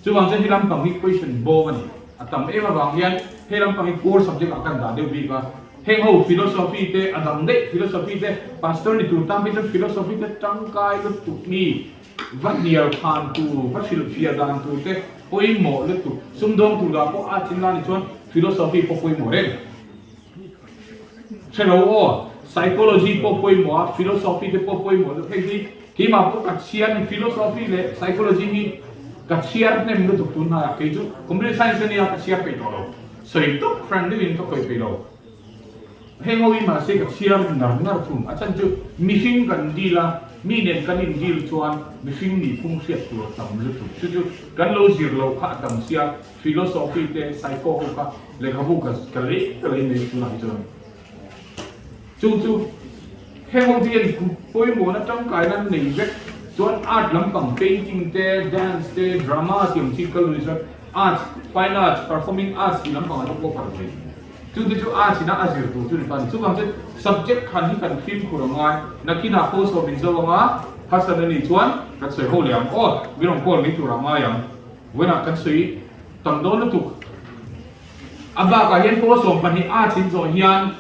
Chuvang chuan he lampang hi question bawm a ni. A tam em avang hian he lampang hi core subject ah kan dah deuh bik a. Heng ho philosophy te a dang daih, philosophy te pastor ni tur tan phei chuan philosophy te tangkai lutuk mi va hnial khan tur, va hrilhfiah dan tur te pawimawh lutuk. Sumdawng tur dah pawh a chin la ni chuan philosophy pawh pawimawh reng. Hre lo aw, psychology pawh pawimawh a, philosophy te pawh pawimawh lutuk hei hi keimah pawh ka chhiar philosophy leh psychology hi ka chhiar hnem lutuk tun hnaiah kei chu computer science ania ka chhiar peih tawh lo sawi tawp hran deuhin ka khawih peih lo heng ho hi mahse ka chhiar ngar ngar thung a chhan chu mihring kan deal a mi nen kan in deal chuan mihring nihphung hriat tur a tam lutuk chu chu kan lo zir loh kha a tam sia. Philosophy te psycho ho kha lehkhabu ka ka lei ka lei mai tunah hi chuan chung chu heng ho te hian pawimawhna tangkaina an nei vek chuan art lampang painting te dance te drama tih ang chi kal lui chuan arts fine arts performing arts tih lampang ah te pawh kal thei chung te chu arts ina a zir tur chu ni ta a ni chuvang chuan subject khan hi kan fimkhur a ngai nakinah pawh sawm in zo anga harsatna nih chuan kan sawi ho leh ang aw mi rawn call mai tur a ngai ang. Vawiinah kan sawi tam dawn lutuk. A bakah hian pawl 12 a chin zawh hian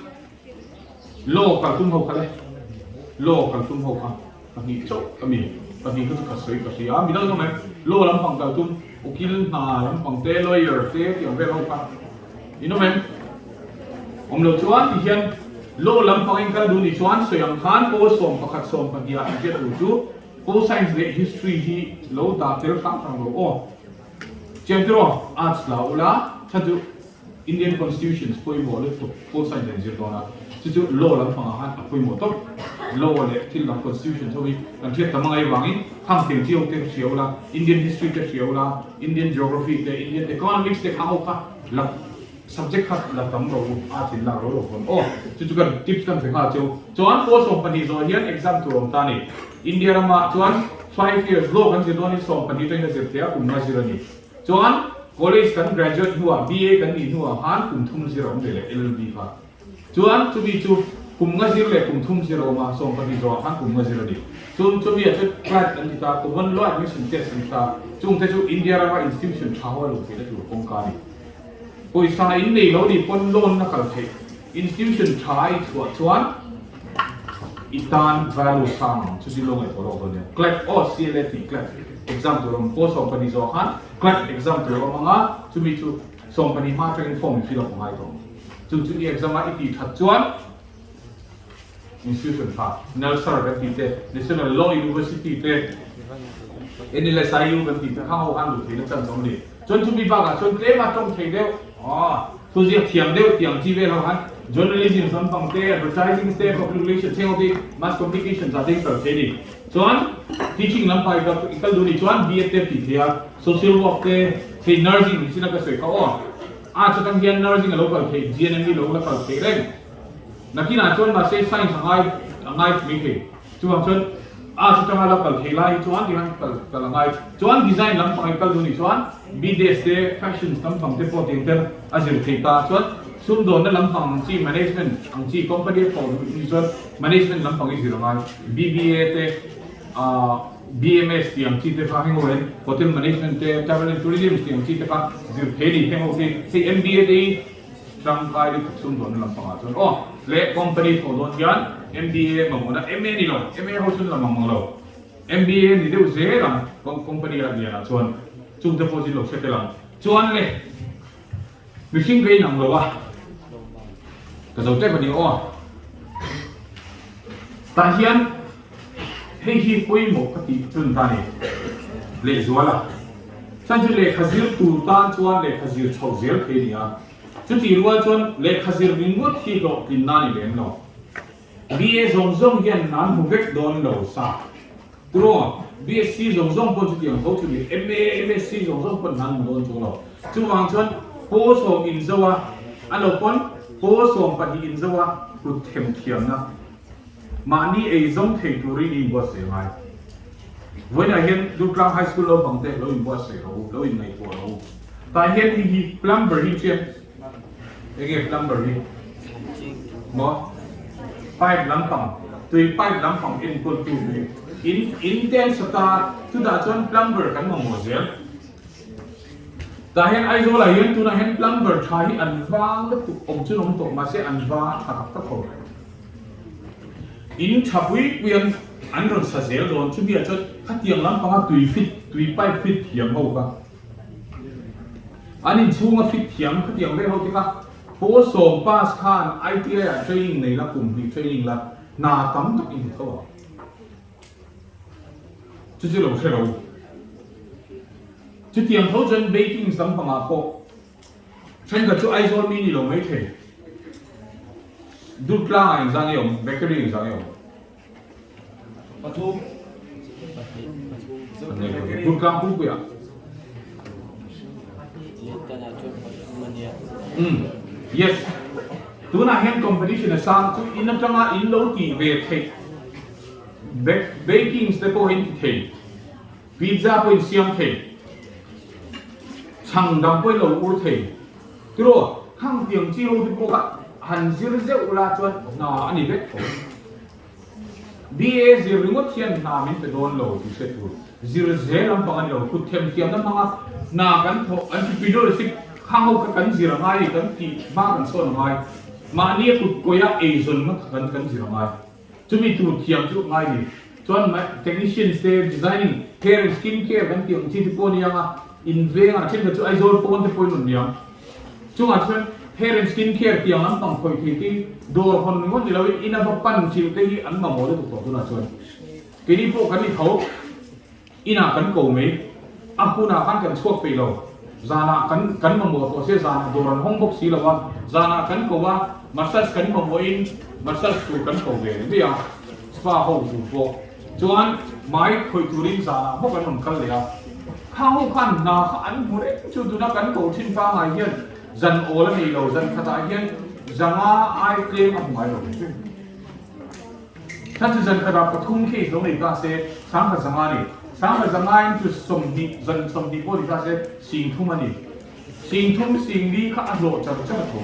law kal tum ho kha le, law kal tum ho kha pahnih chauh a mi, pahnih kha chu ka sawi ka hria a, midang zawng em law lampang kal tum, ukil hna lampang te, lawyer te tih ang vel ho kha in awm em? Awm lo chuan ti hian law lampang in kal duh nih chuan sawi ang khan pawl 11 12 ah inhriat tur chu Pol Science leh History hi lo dah tel hrang hrang lo aw. Chiang tiraw Arts la ula chhan chu Indian Constitution pawimawh lutuk Pol Science an zir dawn a, chu chu Law lampangah khan a pawimawh tawp. Law leh thil dang Constitution ho hi kan hriat tam angai vangin khang thil chi ho te hria ula, Indian History te hria ula, Indian Geography te, Indian Economics te kha ho kha la Subject kha la tam ro u, a thin lak ro ro pawn aw. Chu chu kan tips kan pe nghal cheu. Chuan pawl 12 zawh hian exam tur awm ta a ni. India ramah chuan 5 years law kan zir dawn hi 12 tangin a zir thei a, kum nga zir a ni. Chuan college kan graduate hnuah BA kan nih hnuah khan kum thum zir a awm ve leh LLB kha. Chuan chumi chu kum nga zir leh kum thum zir a awm a, 12 zawhah khan kum nga zir a ni. Chun chumi ah chuan CLAT an ti ta, Common Law Admission Test an ti ta. Chungte chu India rama institution tha ho a luh theihna tur kawngka a ni. Pawisa in nei lo nih pawn loan na kal theih. Institution tha i chhuah chuan i tan value sang ang chu zilawng ei pawh lawk dawn nia. CLAT aw CLAT CLAT exam tur awm pawl 12 zawh khan CLAT exam tur awm anga chumi chu 12 hma atangin form in fill up a ngai tawh ang. Chu chu i exam a i tih that chuan institution tha NALSAR kan tih te National Law University te NLSIU kan tih te khang ho khan luh theihna chance a awm a ni. Chuan chumi bakah chuan tlema tawng thei deuh, thu ziak thiam deuh tih ang chi vel ho khan journalism lampang te, advertising te, public relations heng ho te, mass communications ah te hi kal thei a ni. Chuan teaching lam pai ka i kal duh nih chuan B.Ed te tih theih a, social work te hei nursing nichin a ka sawi kha aw. Arts atang hian nursing a lo kal theih, GNM hi lo la kal theih reng. Nakinah chuan mahse science a ngai a ngai mai thei. Chuvang chuan arts atanga la kal thei lai hi chuan tihian kal kal a ngai. Chuan design lampang i kal duh nih chuan B-Des te fashions lampang te pawh tiang ten a zir thei ta. Chuan sumdawnna lampang ang chi management ang chi company a thawh duh nih chuan management lampang i zir a ngai. BBA te ah BMS tih ang chi te kha heng ho hian hotel management te travel and tourism tih ang chi te kha zir thei a ni. Heng ho khi hei MBA te hi Tangkai lutuk sumdawnna lampangah chuan aw leh company thawh dawn hian MBA mamawhna MA ni lo, MA ho chuan la mamawh lo, MBA ni deuh zel ang company ah lianah chuan chungte pawh chu lo hre tel ang. Chuan le mihring ka inang lo a, ka zo tep a ni aw. Tah hian hei hi pawimawh ka tih chun ta ni lehzual a. Chuan chu lehkha zir tur tan chuan lehkha zir chhoh zel thei a ni a. Chutih rual chuan lehkha zir ringawt hi hlawhtlinna a ni lem lo. BA zawng zawng hian an hmu vek dawn lo sa. Turaw, BSc zawng zawng pawn chutiang tho chu ni, MA, MSc zawng zawng pawn an hmu dawn chung lo. Chuvang chuan pawl sawm inzo a, a lo pawn pawl 12 inzo a kut themthiamna Mahni ei zawng thei turin i inbuatsaih ngai. Vawiinah hian Durtlang High School naupang te lo inbuatsaih rawh u, lo inngaihtuah rawh u. Tah hian hei hi plumber hi chian enge plumber hi? Maw? Pipe lampang, tui pipe lampang enkawltu hi in in te an sa ta, chutah chuan plumber kan mamawh zel. Tah hian Aizawl ah hian tunah hian plumber tha hi an vang lutuk awm chu an awm tawh mahse an va tha tak tak ho. In tha pui pui an an rawn sa zel dawn chumi ah chuan khatiang lampanga tui fit tui pipe fit thiam ho kha an inchhunga fit thiam khatiang vel ho te kha pawl sawm pass khan ITI ah training nei la kum hnih training la hna tam tak in tho ang. Chu chu lo hre lo. Chutiang tho chuan baking lampangah pawh thenkhat chu Aizawl mi ni lo mai thei. Durtlangah engzah nge awm? Bakery engzah nge awm? Pathum. Durtlang pumpuiah. Yes. Tunah hian competition a sang chu in atanga in lo tih ve theih. Bakings te pawh in ti thei, pizza pawh in siam thei, chhang dang pawh in lo ur thei. Tiraw, khang tiang chi ho te pawh kha han zir zeuh la chuan hna a ni vek tho. BA zir ringawt hian hna min pe dawn lo tih hre tur. Zir zel lampang a ni lo, kut themthiamna hmanga hna kan thawh, entrepreneurship khang ho kha kan zir a ngai a ni, kan tih hma kan sawn a ngai. Mahni a kut kawia eizawnna kha kan kan zir a ngai. Chumi tur thiam chu ngai ni. Chuan technicians te designing, hair and skin care kan tih ang chi te pawh a ni ang a, in vengah thenkhat chu Aizawl pawn te pawhin rawn niang. Chungah chuan hair and skin care tih ang lampang khawih thei te hi dawr hawn ringawt ni loin in a va pan chilh te hi an mamawh lutuk tawh tunah chuan. Keini pawh kan ni tho. Inah kan ko mai. A hunah khan kan chhuak peih lo. Zanah kan kan mamawh tawh sia zanah dawr an hawng bawk si lo a. Zanah kan ko a, massage kan mamawhin massage tur kan ko ve mai a, spa ho tur pawh. Chuan mai khawih turin zanah bawk an rawn kal leh a. Khang ho khan hna kha an hmu reng chu tuna kan ko thin pangai hian zan awl a nei lo, zan khatah hian zanga ai tlem a hmu ngai lo. Thla chu zan khatah pathum case lo nei ta se, 10,500 a ni. 10,500 in chu 20, zan 20 pawh ni ta se, 30,000 a ni. 30,000, 40,000 kha a hlawh char char a tho.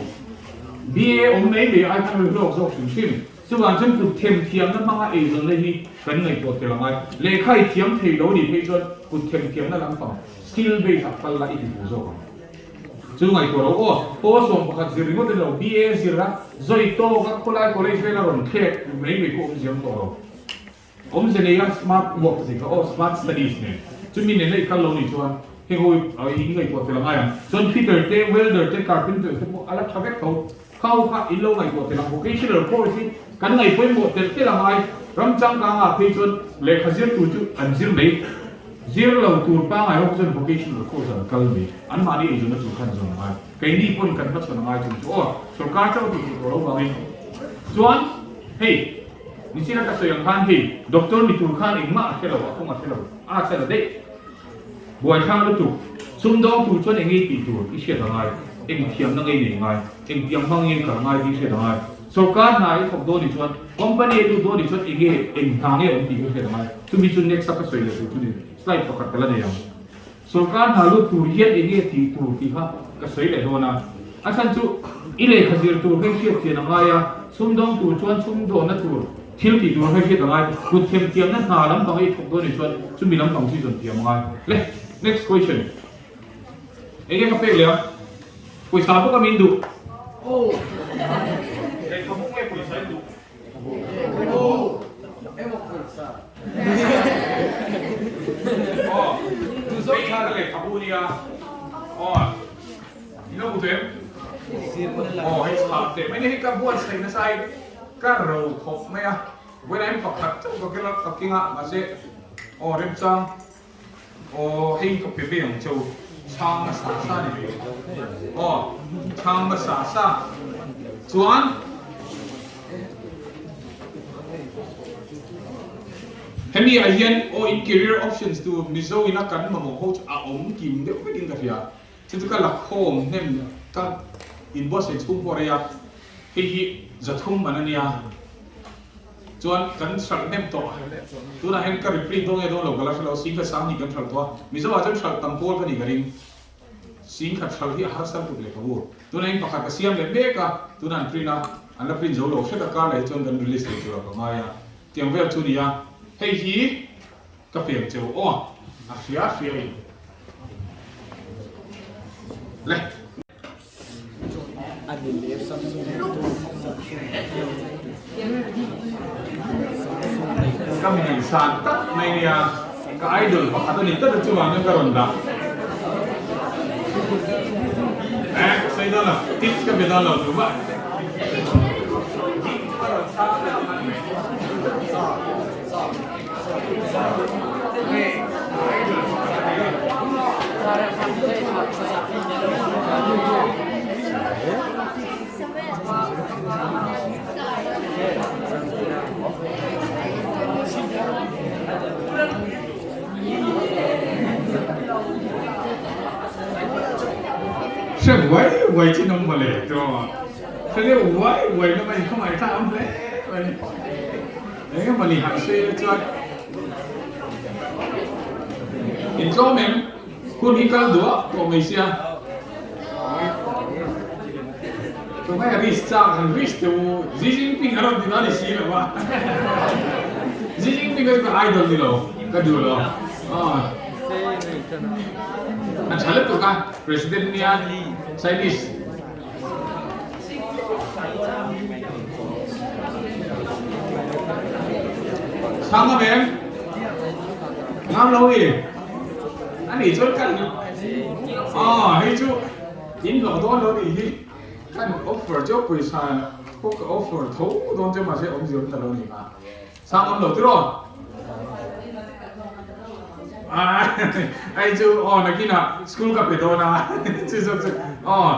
BA awm mai mai ai khan hlawk zawk hrim hrim. Chuvang chuan kut themthiamna hmanga eizawnna hi kan ngaihtuah tel angai. Lehkha i thiam thei lo nih phei chuan kut themthiamna lampang skill base ah kal la i ti duh zawk ang. Chu ngaihtuah lo aw, pawl 11 zir ringawt a ni lo, BA zir a, zawi tawk a khawlai college vel a rawn thlek mai mai pawh awmzia awm tawh lo. Awmzia nei a smart work tih kha aw, smart studies nen. Chumi nena i kal lo nih chuan heng ho hi in ngaihtuah tel a ngai ang. Chuan fitter te, welder te, carpenter te pawh a la tha vek tho. Kha ho kha in lo ngaihtuah tel ang. Vocational course hi kan ngaihpawimawh tel tel a ngai. Ram changkangah phei chuan lehkha zir tur chu an zir mai. Zir lo tur pangngai ho chuan vocational course an kal mai. Anmahni eizawnna tur khan zawn a ngai. Keini pawhin kan hmachhawn a ngai chung chu aw. Sorkar chauh tih tur tawh lo vangin. Chuan hei. Nichina ka sawi ang khan hei doctor ni tur khan engmah a hre lo, a kawng a hre lo, a che la daih. Buaithlak lutuk, sumdawng tur chuan eng ngei tih tur i hriat a ngai, eng thiamna ngei nei ngai, eng tiang hmang ngei kal ngai tih i hriat a ngai. Sorkar hna i thawk dawn ni chuan, company i lut dawn ni chuan eng nge, eng hna nge awm tih ka hriat a ngai. Chumi chu next a ka sawi leh tur chu ni, slide pakhat ka la nei ang. Sorkar hna lut tur hian eng nge tih tur tih kha ka sawi leh dawn a. A chhan chu i lehkha zir tur hi hriat chian a ngai a, sumdawng tur chuan sumdawnna tur thil tih tur hi hriat a ngai. Kut themthiamna hna lampang i thawk dawn nih chuan chumi lampang chu i zawn thiam a ngai. Le, next question. Eng nge ka pek leh a? Pawisa bawk a min duh. Lehkhabu nge pawisa in duh? Chuan hemi ah hian aw in career options tur Mizo ina kan mamawh ho chu a awm kim deuh vek in ka hria. Chu chu ka la khawm hnem ka inbuatsaih chhung pawh rei a, hei hi zathum man a nia. Chuan kan hralh hnem tawh tunah hian ka reprint dawn nge dawn lo ka la hre lo, sing kha sang hnih kan hralh tawh a, Mizo ah chuan hralh tam pawl ka nih ka ring. Sing khat hralh hi a harsa lutuk leh ka bu. Tunah hian pakhat ka siam leh mek a, tunah an print a, an la print zo lo hret a kar leh hi chuan kan release leh tur ah ka ngai a, tiang vel chu nia. Hei hi ka pem cheu aw, a hria hria in le. Ka mi ngaihsan tak mai nia, ka idol pakhat a ni tlat a chungah hian ka rawn dah. Eh, sawi dawn lo, tips ka be dawn lo tumah. Ka rawn chhang leh ang mai. Hre uai uai chin awm mawle tiraw hre deuh uai uai na mai khawngaih thlak awm hle mai. Eng emaw ni han sawi la chuan in tlawm em? Hun hi kal duh a tawh mai sia. Tungai a risk chak han risk teh u. Xi Jinping a rawn ti dawn i si lo a. Xi Jinping kha chu ka idol ni lo, ka duh lo. A tha lutuk a, President nia Chinese. Sang ngam em? Ngam lo i? A nih chuan kan Aw hei chu in hlawh dawn lo nih hi kan offer chu pawisa pawh ka offer tho dawn che mahse awmzia awm ta lo nih kha. Sang ngam lo tiraw? Ai chu aw nakinah school ka pe dawn a chu zawk chu aw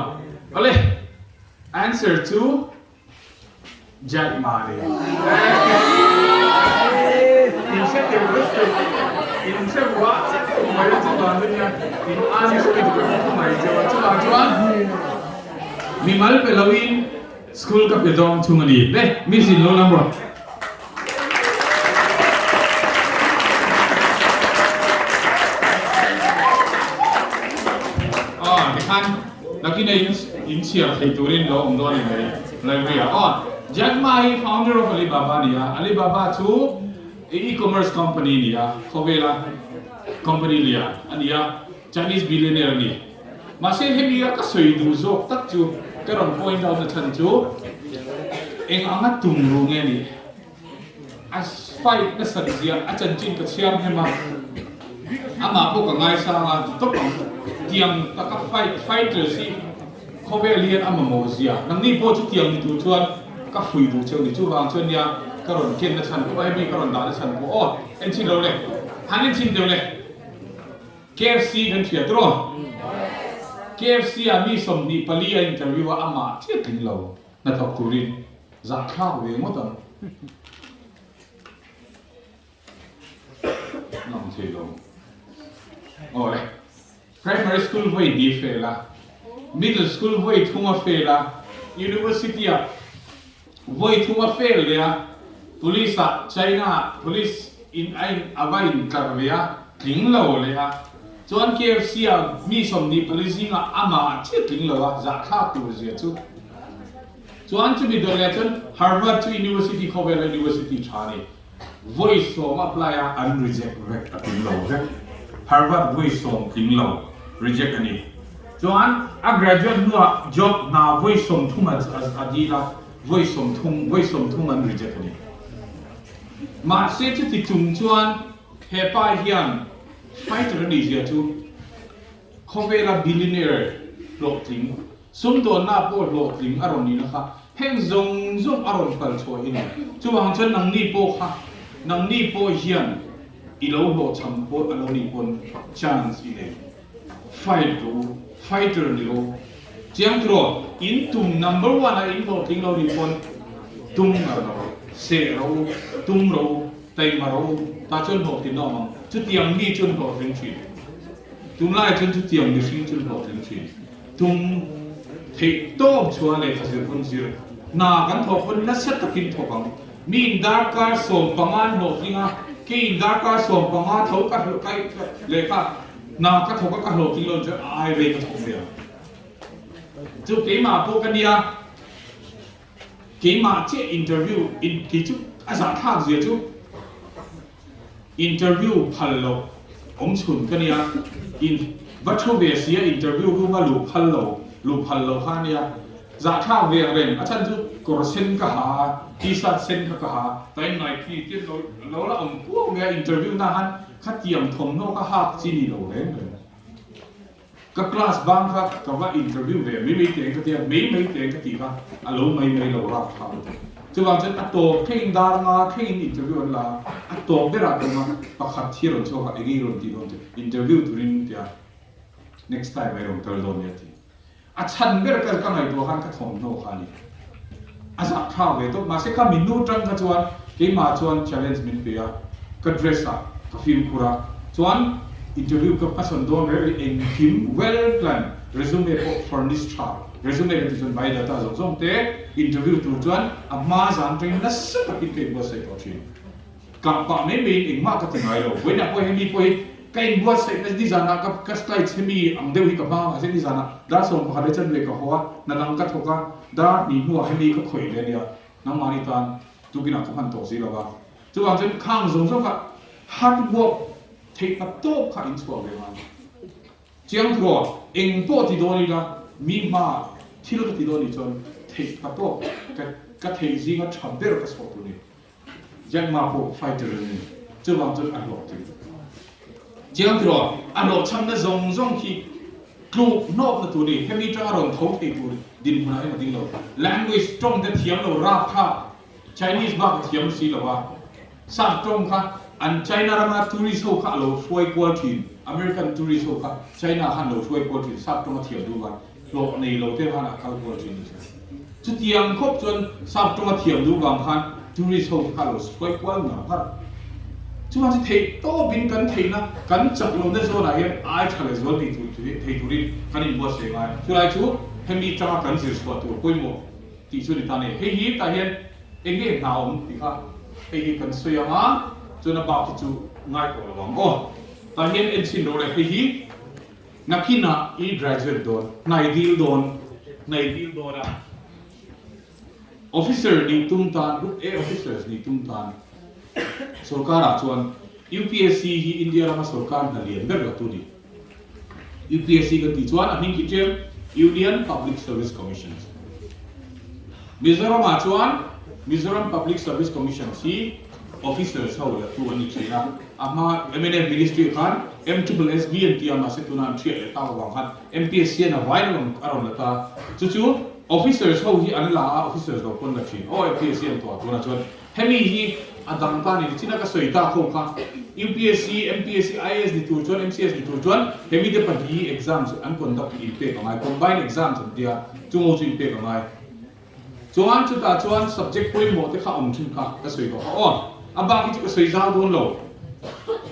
awle answer chu Jack Ma ni in hre teuh vek teuh in hre buah teuh mai a chuvang chu nia in answer tur ka mai cheu a chuvang chuan mimal pe loin School ka pe zawng chhung a ni. Le, Miss in lo lam rawh. Aw, tikhan nakin a in in chhiar thei turin lo awm dawn a ni mai library ah. Aw, Jack Ma hi founder of Alibaba a ni a, Alibaba chu e-commerce company a ni a, khawvela company lian a ni a, Chinese billionaire a ni. Mahse hemi a ka sawi duh zawk tak chu ka rawn point out na chhan chu eng anga tum ru nge nih? A fight nasat zia a chanchin ka chhiar hnem a, amah pawh ka ngaisang a ti tawp ang. Tiang taka fight fighters hi khawvel hian a mamawh zia. Nangni pawh chu tiang ni tur chuan ka fui duh cheu ni. Chuvang chuan nia ka rawn ken na chhan pawh hemi ka rawn dah na chhan pawh aw enchhin lo le han enchhin deuh le. KFC kan hria tiraw? KFC ah mi 24 a interview a, amah chiah tling lo hnathawk turin zahthlak ve ngawt ang. Lang thei lo. Aw le. Primary school vawi hnih fail a, middle school vawi thum a fail a, university ah vawi thum a fail leh a, police ah China ah police in a in a va in tlar ve a, tling lo leh a. Chuan KFC ah mi 24 zingah amah chiah tling lo a, zahthlak tur zia chu. Chuan chumi dawr leh chuan Harvard chu university khawvela university tha a ni. Vawi sawm apply a an reject vek a tling lo vek. Harvard vawi sawm tling lo reject a ni. Chuan a graduate hnuah job hna vawi 30 a dil a, vawi 30 vawi 30 an reject a ni. Mahse chuti chung chuan he pa hian fighter a nih zia chu khawvela billionaire hlawhtling Sumdawnna pawh hlawhtling a rawn nihna kha heng zawng zawng a rawn kal chhuah hi ni. Chuvang chuan nangni pawh kha nangni pawh hian i lo hlawhchham pawh a lo nih pawn chance i nei. Fight rawh u, fighter ni rawh u. Chiang tiraw, in tum number one a in hlawhtling lo nih pawn tum ngar lo rawh, seh rawh u, tum rawh u, taima rawh u, tah chuan hlawhtlin a awm ang. Chutiang mi chuan hlawhtling thin. Tunlaiah chuan chutiang mihring chuan hlawhtling thin. Tum theih tawp chuan lehkha zir hun zir hna kan thawk pawn nasa takin thawk ang. Mi in darkar 15 an hlawhtling a, kei in darkar 15 tho ka hlawh kai lehkha hna ka thawk a ka hlawhtling lo chuan a ai rei ka thawk ve ang. Chu keimah pawh ka nia, keimah chiah interview in kei chu a zahthlak zia chu Interview phal loh awm chhun ka nia, in va thu ve sia interview room a luh phal lo, luh phal loh kha ania, zahthlak ve ang reng, a chhan chu kawr sen ka ha a, t-shirt sen kha ka ha, tain Nike te lo lo la awm kuau mai a, interview na han khatiang thawmhnaw kha hak chi ni lo reng reng. Ka class bang kha ka va interview ve mai mai teng ka tia, mai mai teng ka tih kha a lo mai mai lo rap thlak lutuk. Chuvang chuan a tawp thlengin dar nga thlengin interview an la a, a tawp berah tum a pakhat hi a rawn chhuak a, eng nge i rawn tih dawn chu interview turin tia next time a i rawn kal dawn nia ti. A chhan ber ka ka ngaihtuah khan ka thawmhnaw kha a ni. A zahthlak ve tawp mahse kha min nu tang kha chuan keimah chuan challenge min pe a, ka dress ah ka fimkhur a, chuan interview ka hmasawn dawn reng reng engkim well plan resume pawh furnish tha resume kan tih chuan biodata zawng zawng te interview tur chuan a hma zan tangin nasa takin ka inbuatsaih tawh thin. Kah pah mai maiin engmah ka ti ngai lo. Vawiinah pawh hemi pawh hi ka inbuatsaihna nizanah ka ka slides hemi ang deuh hi ka hmang a, mahse nizanah dar 11 leh chanve ka haw a, hna dang ka thawk a, dar hnih hnuah hemi ka khawih ve ania, nangmahni tan tukinah ka hman tawh si lo va. Chuvang chuan khang zawng zawng kha hard work theih tak tawp kha inchhuah ve ngai. Chiang tiraw, eng pawh ti dawn ila, mi hma thil ka ti dawn nih chuan theih tak tawp ka ka theih zinga tha ber ka chhuah tur ni. Jack Ma pawh fighter a ni. Chuvang chuan a hlawhtling. Chiang tiraw, a hlawhchhamna zawng zawng khi tluk hnawkna tur ni. Hemi tanga rawn tho thei tur dinhmunah hian a ding lo. Language tawng te thiam lo rapthlak Chinese bak a thiam si lo a. Sap tawng kha an China rama tourist ho kha a lo hruai kual thin. American tourist ho kha China khan lo hruai kual thin. Sap tawng a thiam duh vang. Hlawh nei lo te khan a kal kual thin nasa. Chutiang khawp chuan sap tawnga thiam duh vang khan tourist ho kha lo hruai kual ngar ngar. Chuan chu theih tawpin kan theihna kan chak lohna zawnah hian ai tha leh zual thei tur thei turin kan inbuatsaih ngai. Chulai chu hemi tanga kan zir chhuah tur pawimawh tih chu a ni ta nei. Hei hi tah hian eng nge hna awm tih kha hei hi kan sawi ang a, chuan a bak hi chu ngai tawh lo ang aw. Tah hian enchhin rawh le hei hi. Nakinah i graduate dawn, hnai dil dawn, hnai dil dawn a. Officer nih tum tan, Group A officers nih tum tan sorkarah chuan UPSC hi India rama sorkar hna lian ber la tu ni. UPSC kan tih chuan a hming khi tlem Union Public Service Commission. Mizoramah chuan Mizoram Public Service Commission hi officers ho la tu an ni thin a. A hma mnf ministry khan MSSB an ti a, mahse tuna an thiah leh tak avang khan MPSC an a vain a rawn la ta. Chu chu officers ho hi an la a, officers lo pawn la thin. Aw MPSC an tuah tunah chuan hemi hi a dang ta ni chin a ka sawi tak ho kha UPSC, MPSC, IAS ni tur chuan MCS ni tur chuan hemi te pahnih exams an conduct hi inpek a ngai, combined exams an tia, chung ho chu inpek a ngai. Chuan chutah chuan subject pawimawh te kha awm thin kha ka sawi tawh kha aw. A bak hi chu ka sawi zau dawn lo.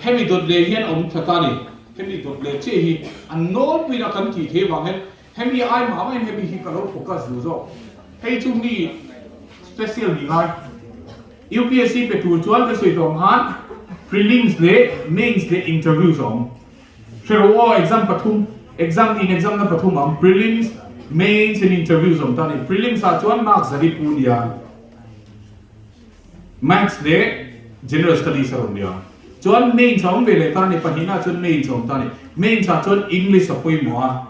Hemi dawt leh hian awm tha ta ni. Hemi dawt leh chiah hi an nawlpuiin a kan tih theih vang hian hemi ai mah maiin hemi hi ka lo focus duh zawk. Hei chu mi special ni ngai. UPSC pe tur chuan ka sawi tawh ang khan prelims leh mains leh interviews a awm. Hre rawh aw, exam pathum, exam in exam na pathum ang, prelims, mains and interviews awm ta a ni. Prelims ah chuan marks zari pu nia, maths leh general studies a rawn nia. Chuan mains a awm ve leh ta a ni, pahnihna ah chuan mains a awm ta a ni. Mains ah chuan English a pawimawh a,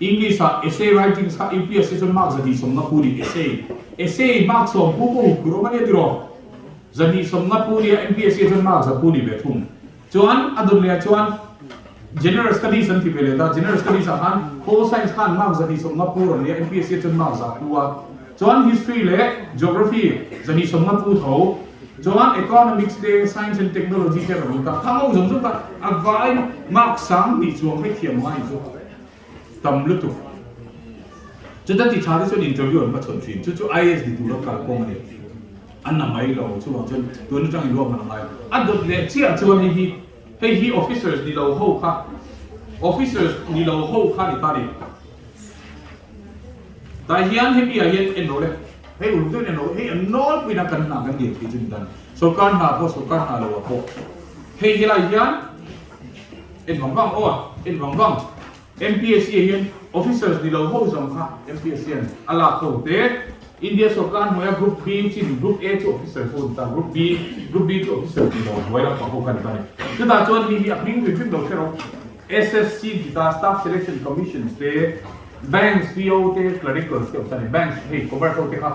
English ah essay writings kha UPSC chuan mark 250 pu ni, essay, essay mark 10 pu pawh huphurh awm a nia tiraw? 250 pu nia, MPSC chuan mark 100 pu ni ve thung. Chuan a dawt leh ah chuan General Studies an ti ve leh ta, General Studies ah khan Pol Science khan mark 250 pu rawn nia, MPSC ah chuan mark 100 pu a. Chuan History leh Geography 250 pu tho. Chuan Economics te Science and Technology te rawn awm ta. Khang ho zawng zawng kha a vai mark 2000 chuang hre thiam ngai chu tam lutuk. Chuta ti tha te chuan interview an hmachhawn thin. Chu chu IAS ni tura kal kawng a ni. An na mai lo chuvang chuan tun atang in ruahman a ngai. A dawt leh chiah chuan hei hi hei hi officers ni lo ho kha officers ni lo ho kha ni ta ni. Tah hian hemi ah hian en rawh le hei uluk deuhin en rawh hei an nawlpuiin a kan hna kan dil tih chu ni ta ni. Sorkar hna pawh sorkar hna lo ah pawh hei helai hian en vang vang aw en vang vang. MPSC ah hian officers ni lo ho zawng kha MPSC hian a lak ho te. India sorkar hnuaia Group B chin Group A chu officers ho an ta, Group B, Group B chu officers ni lo hnuai lampang ho kha an ta a ni. Chutah chuan hei hi a hming hrim hrim lo hre rawh. SSC ti ta Staff Selection Commissions te, Banks PO te, Clericals te awm ta a ni. Banks hei commerce ho te kha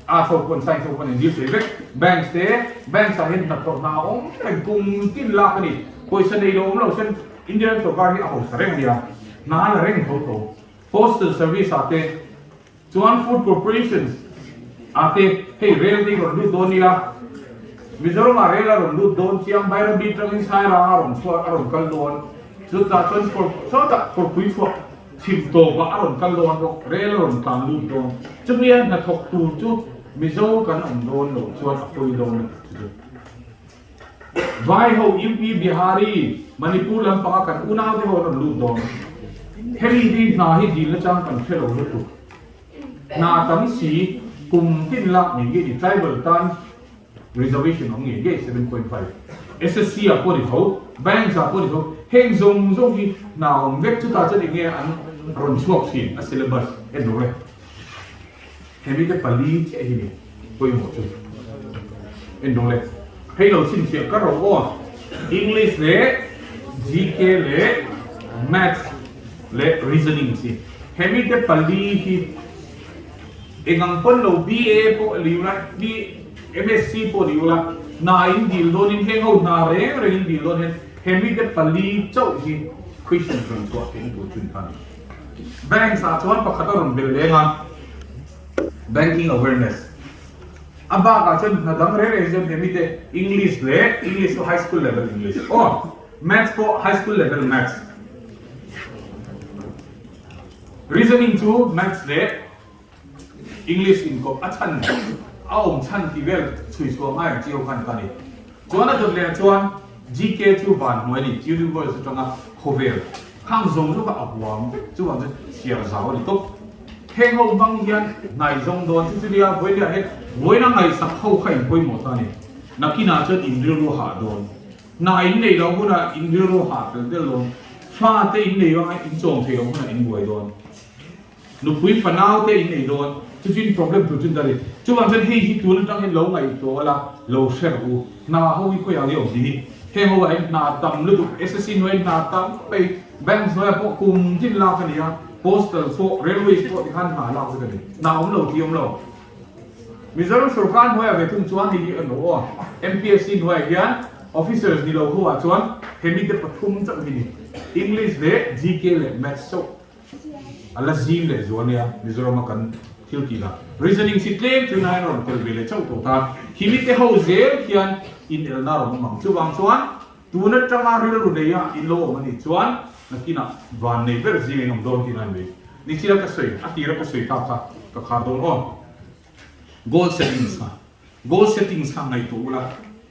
Arts ho pawh an science ho pawh an inzir thei vek. Banks te, Banks ah hian hnathawh hna awm reng kum tin lak a ni. Pawisa nei lo awm lo sen Indian sorkar hi a hausa reng a nia, hna a la reng tho tho. Postal service ah te chuan food corporations ah te hei rail te hi rawn lut dawn nia, Mizoram ah rail a rawn lut dawn chiang, Bairabi tangin Sairang a rawn chhuak a rawn kal dawn, chutah chuan sawtah kawrpui chhuak chhim tawp ah a rawn kal dawn bawk, rail a rawn tlan lut dawn. Chumi a hnathawk tur chu Mizo kan awm dawn lo chuan a pawi dawn a ni chu. Vai ho UP, Bihari, Manipur lampanga kan unau te ho an rawn lut dawn. Hemi hi hna hi dil nachang kan hre lo lutuk. Hna tam si kum tin lak ngei ngei ni tribal tan reservation awm ngei ngei 7.5. SSC ah pawh ni tho, banks ah pawh ni tho, heng zawng zawng hi hna awm vek chutah chuan enge an rawn chhuak thin a syllabus en rawh le. Hemi te pali chiah hi ni pawimawh chu en rawh le. Hei lo chhinchhiah ka rawh aw. English leh GK leh Maths leh Reasoning chi. Hemi te pali hi engang pawn lo BA pawh liu la, MSc pawh liu la, hna in dil dawnin heng ho hna reng reng in dil dawn hian hemi te pali chauh hi question rawn chhuah theihna tur chu ni ta ni. Banks ah chuan pakhat a rawn bel leng a, Banking Awareness. A bak ah chuan hna dang reng reng chuan hemi te English leh English chu High School level English aw, Maths pawh High School level Maths. Reasoning chu Maths leh English inkawp a chhan a awm chhan tih vel chhui chhuah ngai ang chi ho khan ta ni. Chuan a dawt leh ah chuan GK chu van hnuai a ni, Universe atanga khawvel khang zawng zawng kha a huam vek chuvang chuan chhiar zau a ni tawp. Heng ho hmang hian ngaihzawng dawn chu chutia vawiin ah hian vawiin a ngaihsak ho kha in pawimawh ta a ni. Nakinah chuan in rilru hah dawn. Hna in neih loh hunah in rilru hah tel tel dawn. Fa te in nei vanga in chawm theih loh hunah in buai dawn. Nupui fanau te in nei dawn, chu chu problem tur chu ni ta ni. Chuvang chuan hei hi tun atang hian lo ngaihtuah ula, lo hre rawh u. Hna ho hi khawiah nge awm tih hi. Heng ho ah hian hna tam lutuk, SSC hnuaiah hna tam mai, bank hnuaiah pawh kum tin lak a ni a, postal pawh, railways pawh tikhan hna lak vek a ni. Hna awm lo tih awm lo. Mizoram sorkar hnuaiah ve thung chuan hei hi a lo aw. MPSC hnuaiah hian officers ni lo ho ah chuan hemi te pathum chauh hi ni. English leh GK leh Maths chauh. A la zim leh zual nia Mizoram a kan thil tih lah. Reasoning si tlem chu nai a rawn tel ve leh chauh tawh ta. Khimi te ho zel khian in elna a rawn awm ang. Chuvang chuan tun atanga rilru nei a in lo awm a nih chuan nakinah van nei ber zing in awm dawn tih na ni mai. Nichina ka sawi, a tira ka sawi ta kha ka khar dawn aw. Goal settings kha, goal settings kha ngaihtuah ula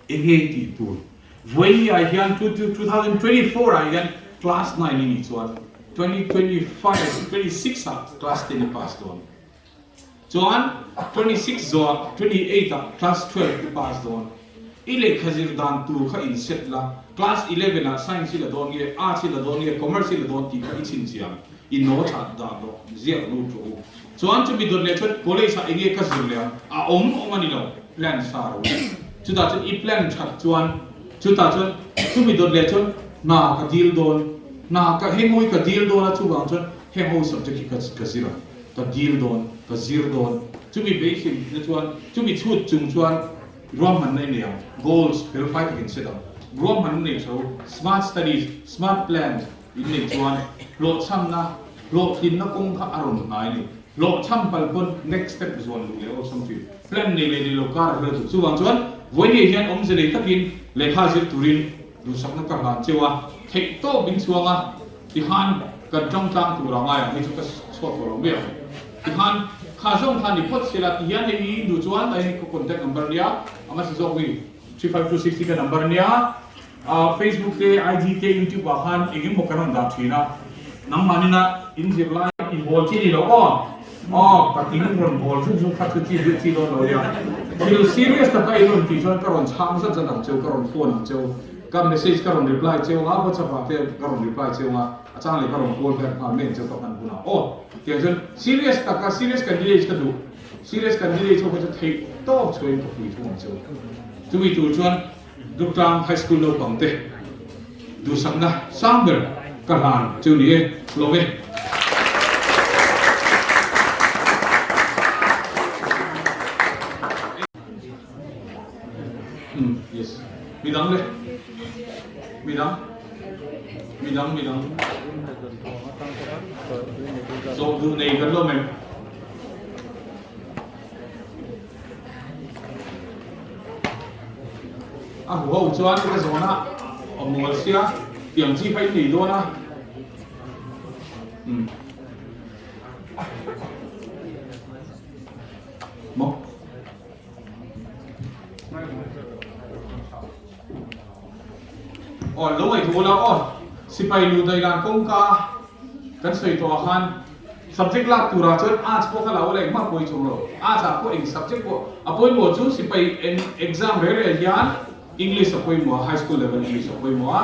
enge tih tur. Vawiin ah hian 2024 ah hian class 9 i nih chuan 2025, 26 ah class 10 i pass dawn. Chuan 26 zawhah 28 ah class 12 i pass dawn. I lehkha zir dan tur kha in set la, class 11 ah science i la dawn nge, arts i la dawn nge, commerce i la dawn tih kha i chhinchhiam, i notes ah dah rawh, ziak lut rawh u. Chuan chumi dawt leh chuan college ah enge ka zir leh ang, a awm awm a ni lo, plan sa rawh u. Chutah chuan i plan that chuan, chutah chuan chumi dawt leh chuan hna ka dil dawn, hna ka henghawi ka dil dawn a chuvang chuan hengho subject hi ka zir ang. Ka dil dawn, ka zir dawn. Chumi beisei na chuan, chumi chhut chung chuan ruahmanna i nei ang, goals fel fai takin set ang. Ruahmanna nei tho, smart studies, smart plans in nei chuan hlawhchhamna, hlawhtlinna kawng kha a rawn hnai a ni. Hlawhchham pal pawn next step zuan luh leh awlsam thin. Plan nei leh nei lo kar a hla duh. Chuvang chuan vawiin hian awmze nei takin lehkha zir turin duhsakna ka hlan cheu a, theihtawp in chhuang a. Tikhan kan tang tlang tur a ngai ang, hei chu ka chhuak tawh lo mai ang. Tikhan kha zawng kha ni phawt se la, tihian hei i duh chuan hei ka contact number nia, a hmasa zawk hi 35260 ka number nia, Facebook te, IG te, YouTube ah khan eng emaw kan rawn dah thin a, nangmahnin a in zir lai in bawl chi ni lo aw, aw ka ting rawn bawl zuk zuk kha chu chi duh chi dawn lo nia, thil serious taka in rawn tih chuan ka rawn chhang zat zat ang cheu, ka rawn phone ang cheu. Ka message ka rawn reply cheu anga, WhatsApp ah te ka rawn reply cheu anga, a chang leh ka rawn call back nghal mai ang cheu ka hman hunah aw. Tiang chuan serious taka serious candidate ka duh, serious candidate ho kha chu theih tawp chhuahin ka pui thung ang cheu. Chumi tur chuan Durtlang High School naupang te duhsakna sang ber ka hlan cheu ni e, lawm e. Umm yes midang le midang midang midang zawh duh nei kan lawm em a hu ho chuan ka zawna a mual sia tiang chi kha in nei dawn a umm maw Aw lo ngaih thu la aw sipai lu dai lan kawngka kan sawi tawh ah khan subject lak turah chuan arts pawh kha lo la engmah pawi chung lo arts ah pawh eng subject pawh a pawimawh chu sipai exam reh reh hian English a pawimawh a high school level English a pawimawh a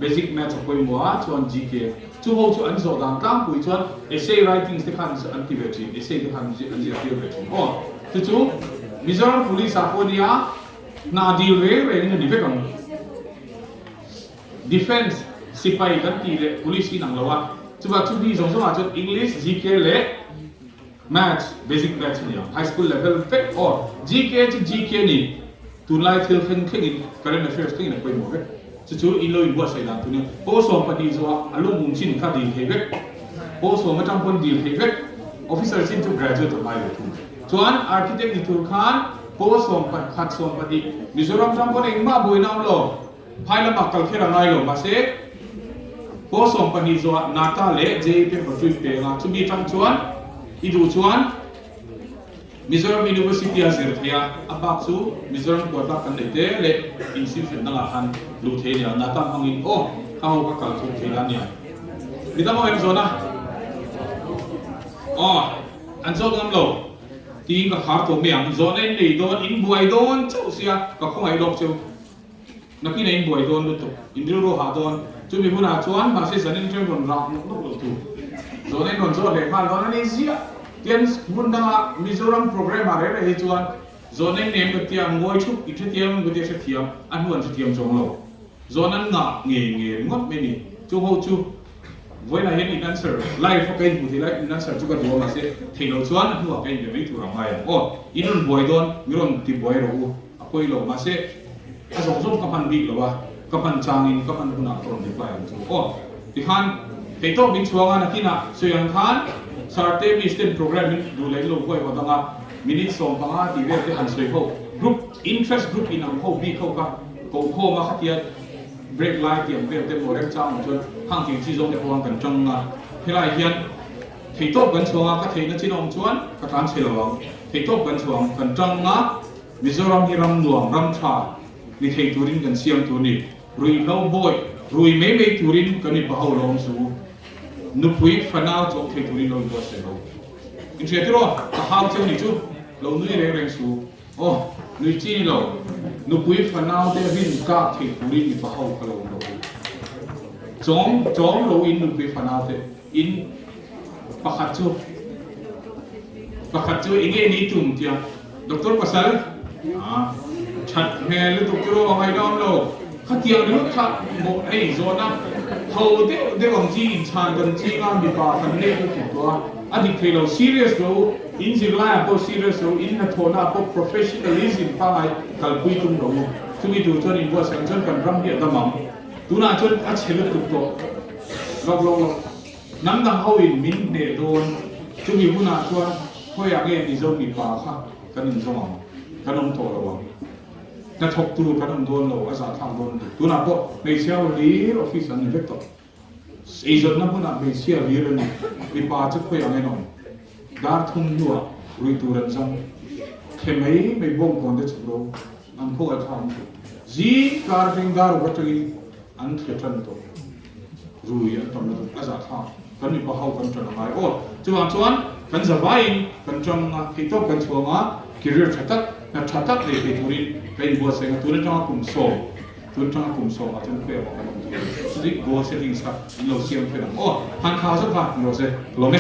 basic maths a pawimawh a chuan GK chu ho chu an zawh dan tlangpui chuan essay writings te khan an ti ve thin essay te khan an zirtir ve thin aw chu chu Mizoram police ah pawh nia hna dil reng reng in a ni vek ang defence sipai kan tih leh police in ang lo a chuvah chu mi zawng zawng ah chuan English GK leh Maths, basic maths a ni ang, high school level vek aw. GK chu GK a ni, tunlai thil thleng thlengin current affairs thlengin a pawimawh vek. Chu chu in lo inbuatsaih dan tur nia. Pawl 12 zawhah a lungmum chin kha dil thei vek, pawl sawm atang pawn dil thei vek, officer chin chu graduate a ngai lo thung. Chuan architect ni tur khan pawl 11, 12, Mizoram tang pawn engmah buaina awm lo, Phai lamah kal kher a ngai lo, mahse pawl 12 zawhah Nata leh JE paper chu i pe ang a, chumi atang chuan i duh chuan Mizoram University a zir thei a, a bak chu Mizoram quota kan neih te leh institution dangah khan luh thei a nia, Nata hmangin aw kha ho ka kal chhung thei la nia. Midang ho em zawn a? Aw, an zawt ngam lo. Tiin ka khar tawh mai ang, zawhna in nei dawn, in buai dawn chauh sia, ka khawngaih lawk cheu. Nakin a inbuai dawn lutuk, in rilru hah dawn. Chumi hunah chuan mahse zanin atangin rawn rak nawk nawk lo tur. Zawhna in rawn zawh leh nghal dawn a ni ziah. Tian hmun danga Mizoram programme ah reh reh hi chuan zawhna in nem ka tia ngawi thup i hrethiam ka tia hrethiam a hnu an hrethiam chuang lo. Zawhna an ngah ngei ngei ringawt mai ni. Chung ho chu vawiinah hian in answer live a ka inhmuh theih lai in answer chu ka duh a mahse theih loh chuan a hnuah ka inbe mai tur ang ngai ang aw. In rawn buai dawn mi rawn ti buai rawh u. A pawi lo, mahse a zawng zawng ka hman bik lo a, ka hman changin ka hman hunah ka rawn reply ang chu aw. Tikhan theihtawp min chhuang a, nakinah sawi ang khan Sir te Miss ten program in duh leh in lo huai haw dang a, minute 15 tih vel te han sawi ho, group interest group in ang ho bik ho kha ko khawm a khatia break lai tih ang vel te maw remchang ang chuan hang tih chi zawng te pawh kan tang a, helai hian theihtawp kan chhuang a, ka theihna chin a awm chuan ka tlan chhe lo ang, theihtawp kan chhuang kan tang a. Mizoram hi ram nuam, ram tha ni thei turin kan siam tur ni. Ruihhlo bawi rui mai mai turin kan mipa ho lo awm su. Nupui fanau chawk thei turin lo inbuatsaih lo. Inhria tiraw? Ka hau cheu ni chu. Lo nui reng reng su. Aw, nui chi ni lo. Nupui fanau te rin kak thei turin mipa ho kha lo awm lo u. Chawm chawm lo in nupui fanau te in pakhat chu pakhat chu enge ni tum tia Doctor pasal a that hmel lutuk chu a ngaihnawm lo. Khatiang ringawt kha mawh hei zawhna ho deuh deuh ang chi inchhan kan ching a, mipa kan leh lutuk tawh a, a dik thei lo. Serious lo, in zirlaiah pawh serious lo, in hnathawhnaah pawh professionalism pangngai kalpui tum lo u. Chumi tur chuan inbuatsaih ang chuan kan ram hi a dam ang. Tunah chuan a chhe lutuk tawh lawk lawk lawk. Hnam dang ho in min hneh dawn, chumi hunah chuan khawiah nge Mizo mipa kha kan inzawng ang, kan awm tawh lo ang. Hnathawk tur kan awm dawn lo, a zahthlak dawn lutuk. Tunah pawh hmeichhia ho hlir office an ni vek tawh. Eizawnna hmunah hmeichhia hlir a ni, mipa chu khawiah nge an awm? Dar thum hnuah rui tur an zawng. Khe mai mai bawng kawn te chhuk ro, an khaw ngaih thlak lutuk. Zing kar atangin dar uk atangin an thle tan tawh. Rui an tam lutuk, a zahthlak. Kan mipa ho kan tan a ngai aw. Chuvang chuan kan zavaiin kan tang a, theihtawp kan chhuang a, career tha tak, hna tha tak nei thei turin ka inbuatsaih a, tun atanga kum sawm, tun atanga kum sawmah chuan khawi awmah kan awm thei. Chuti goal settings kha in lo siam fel ang aw. Han kha zawk kha ni rawh se, ka lawm e.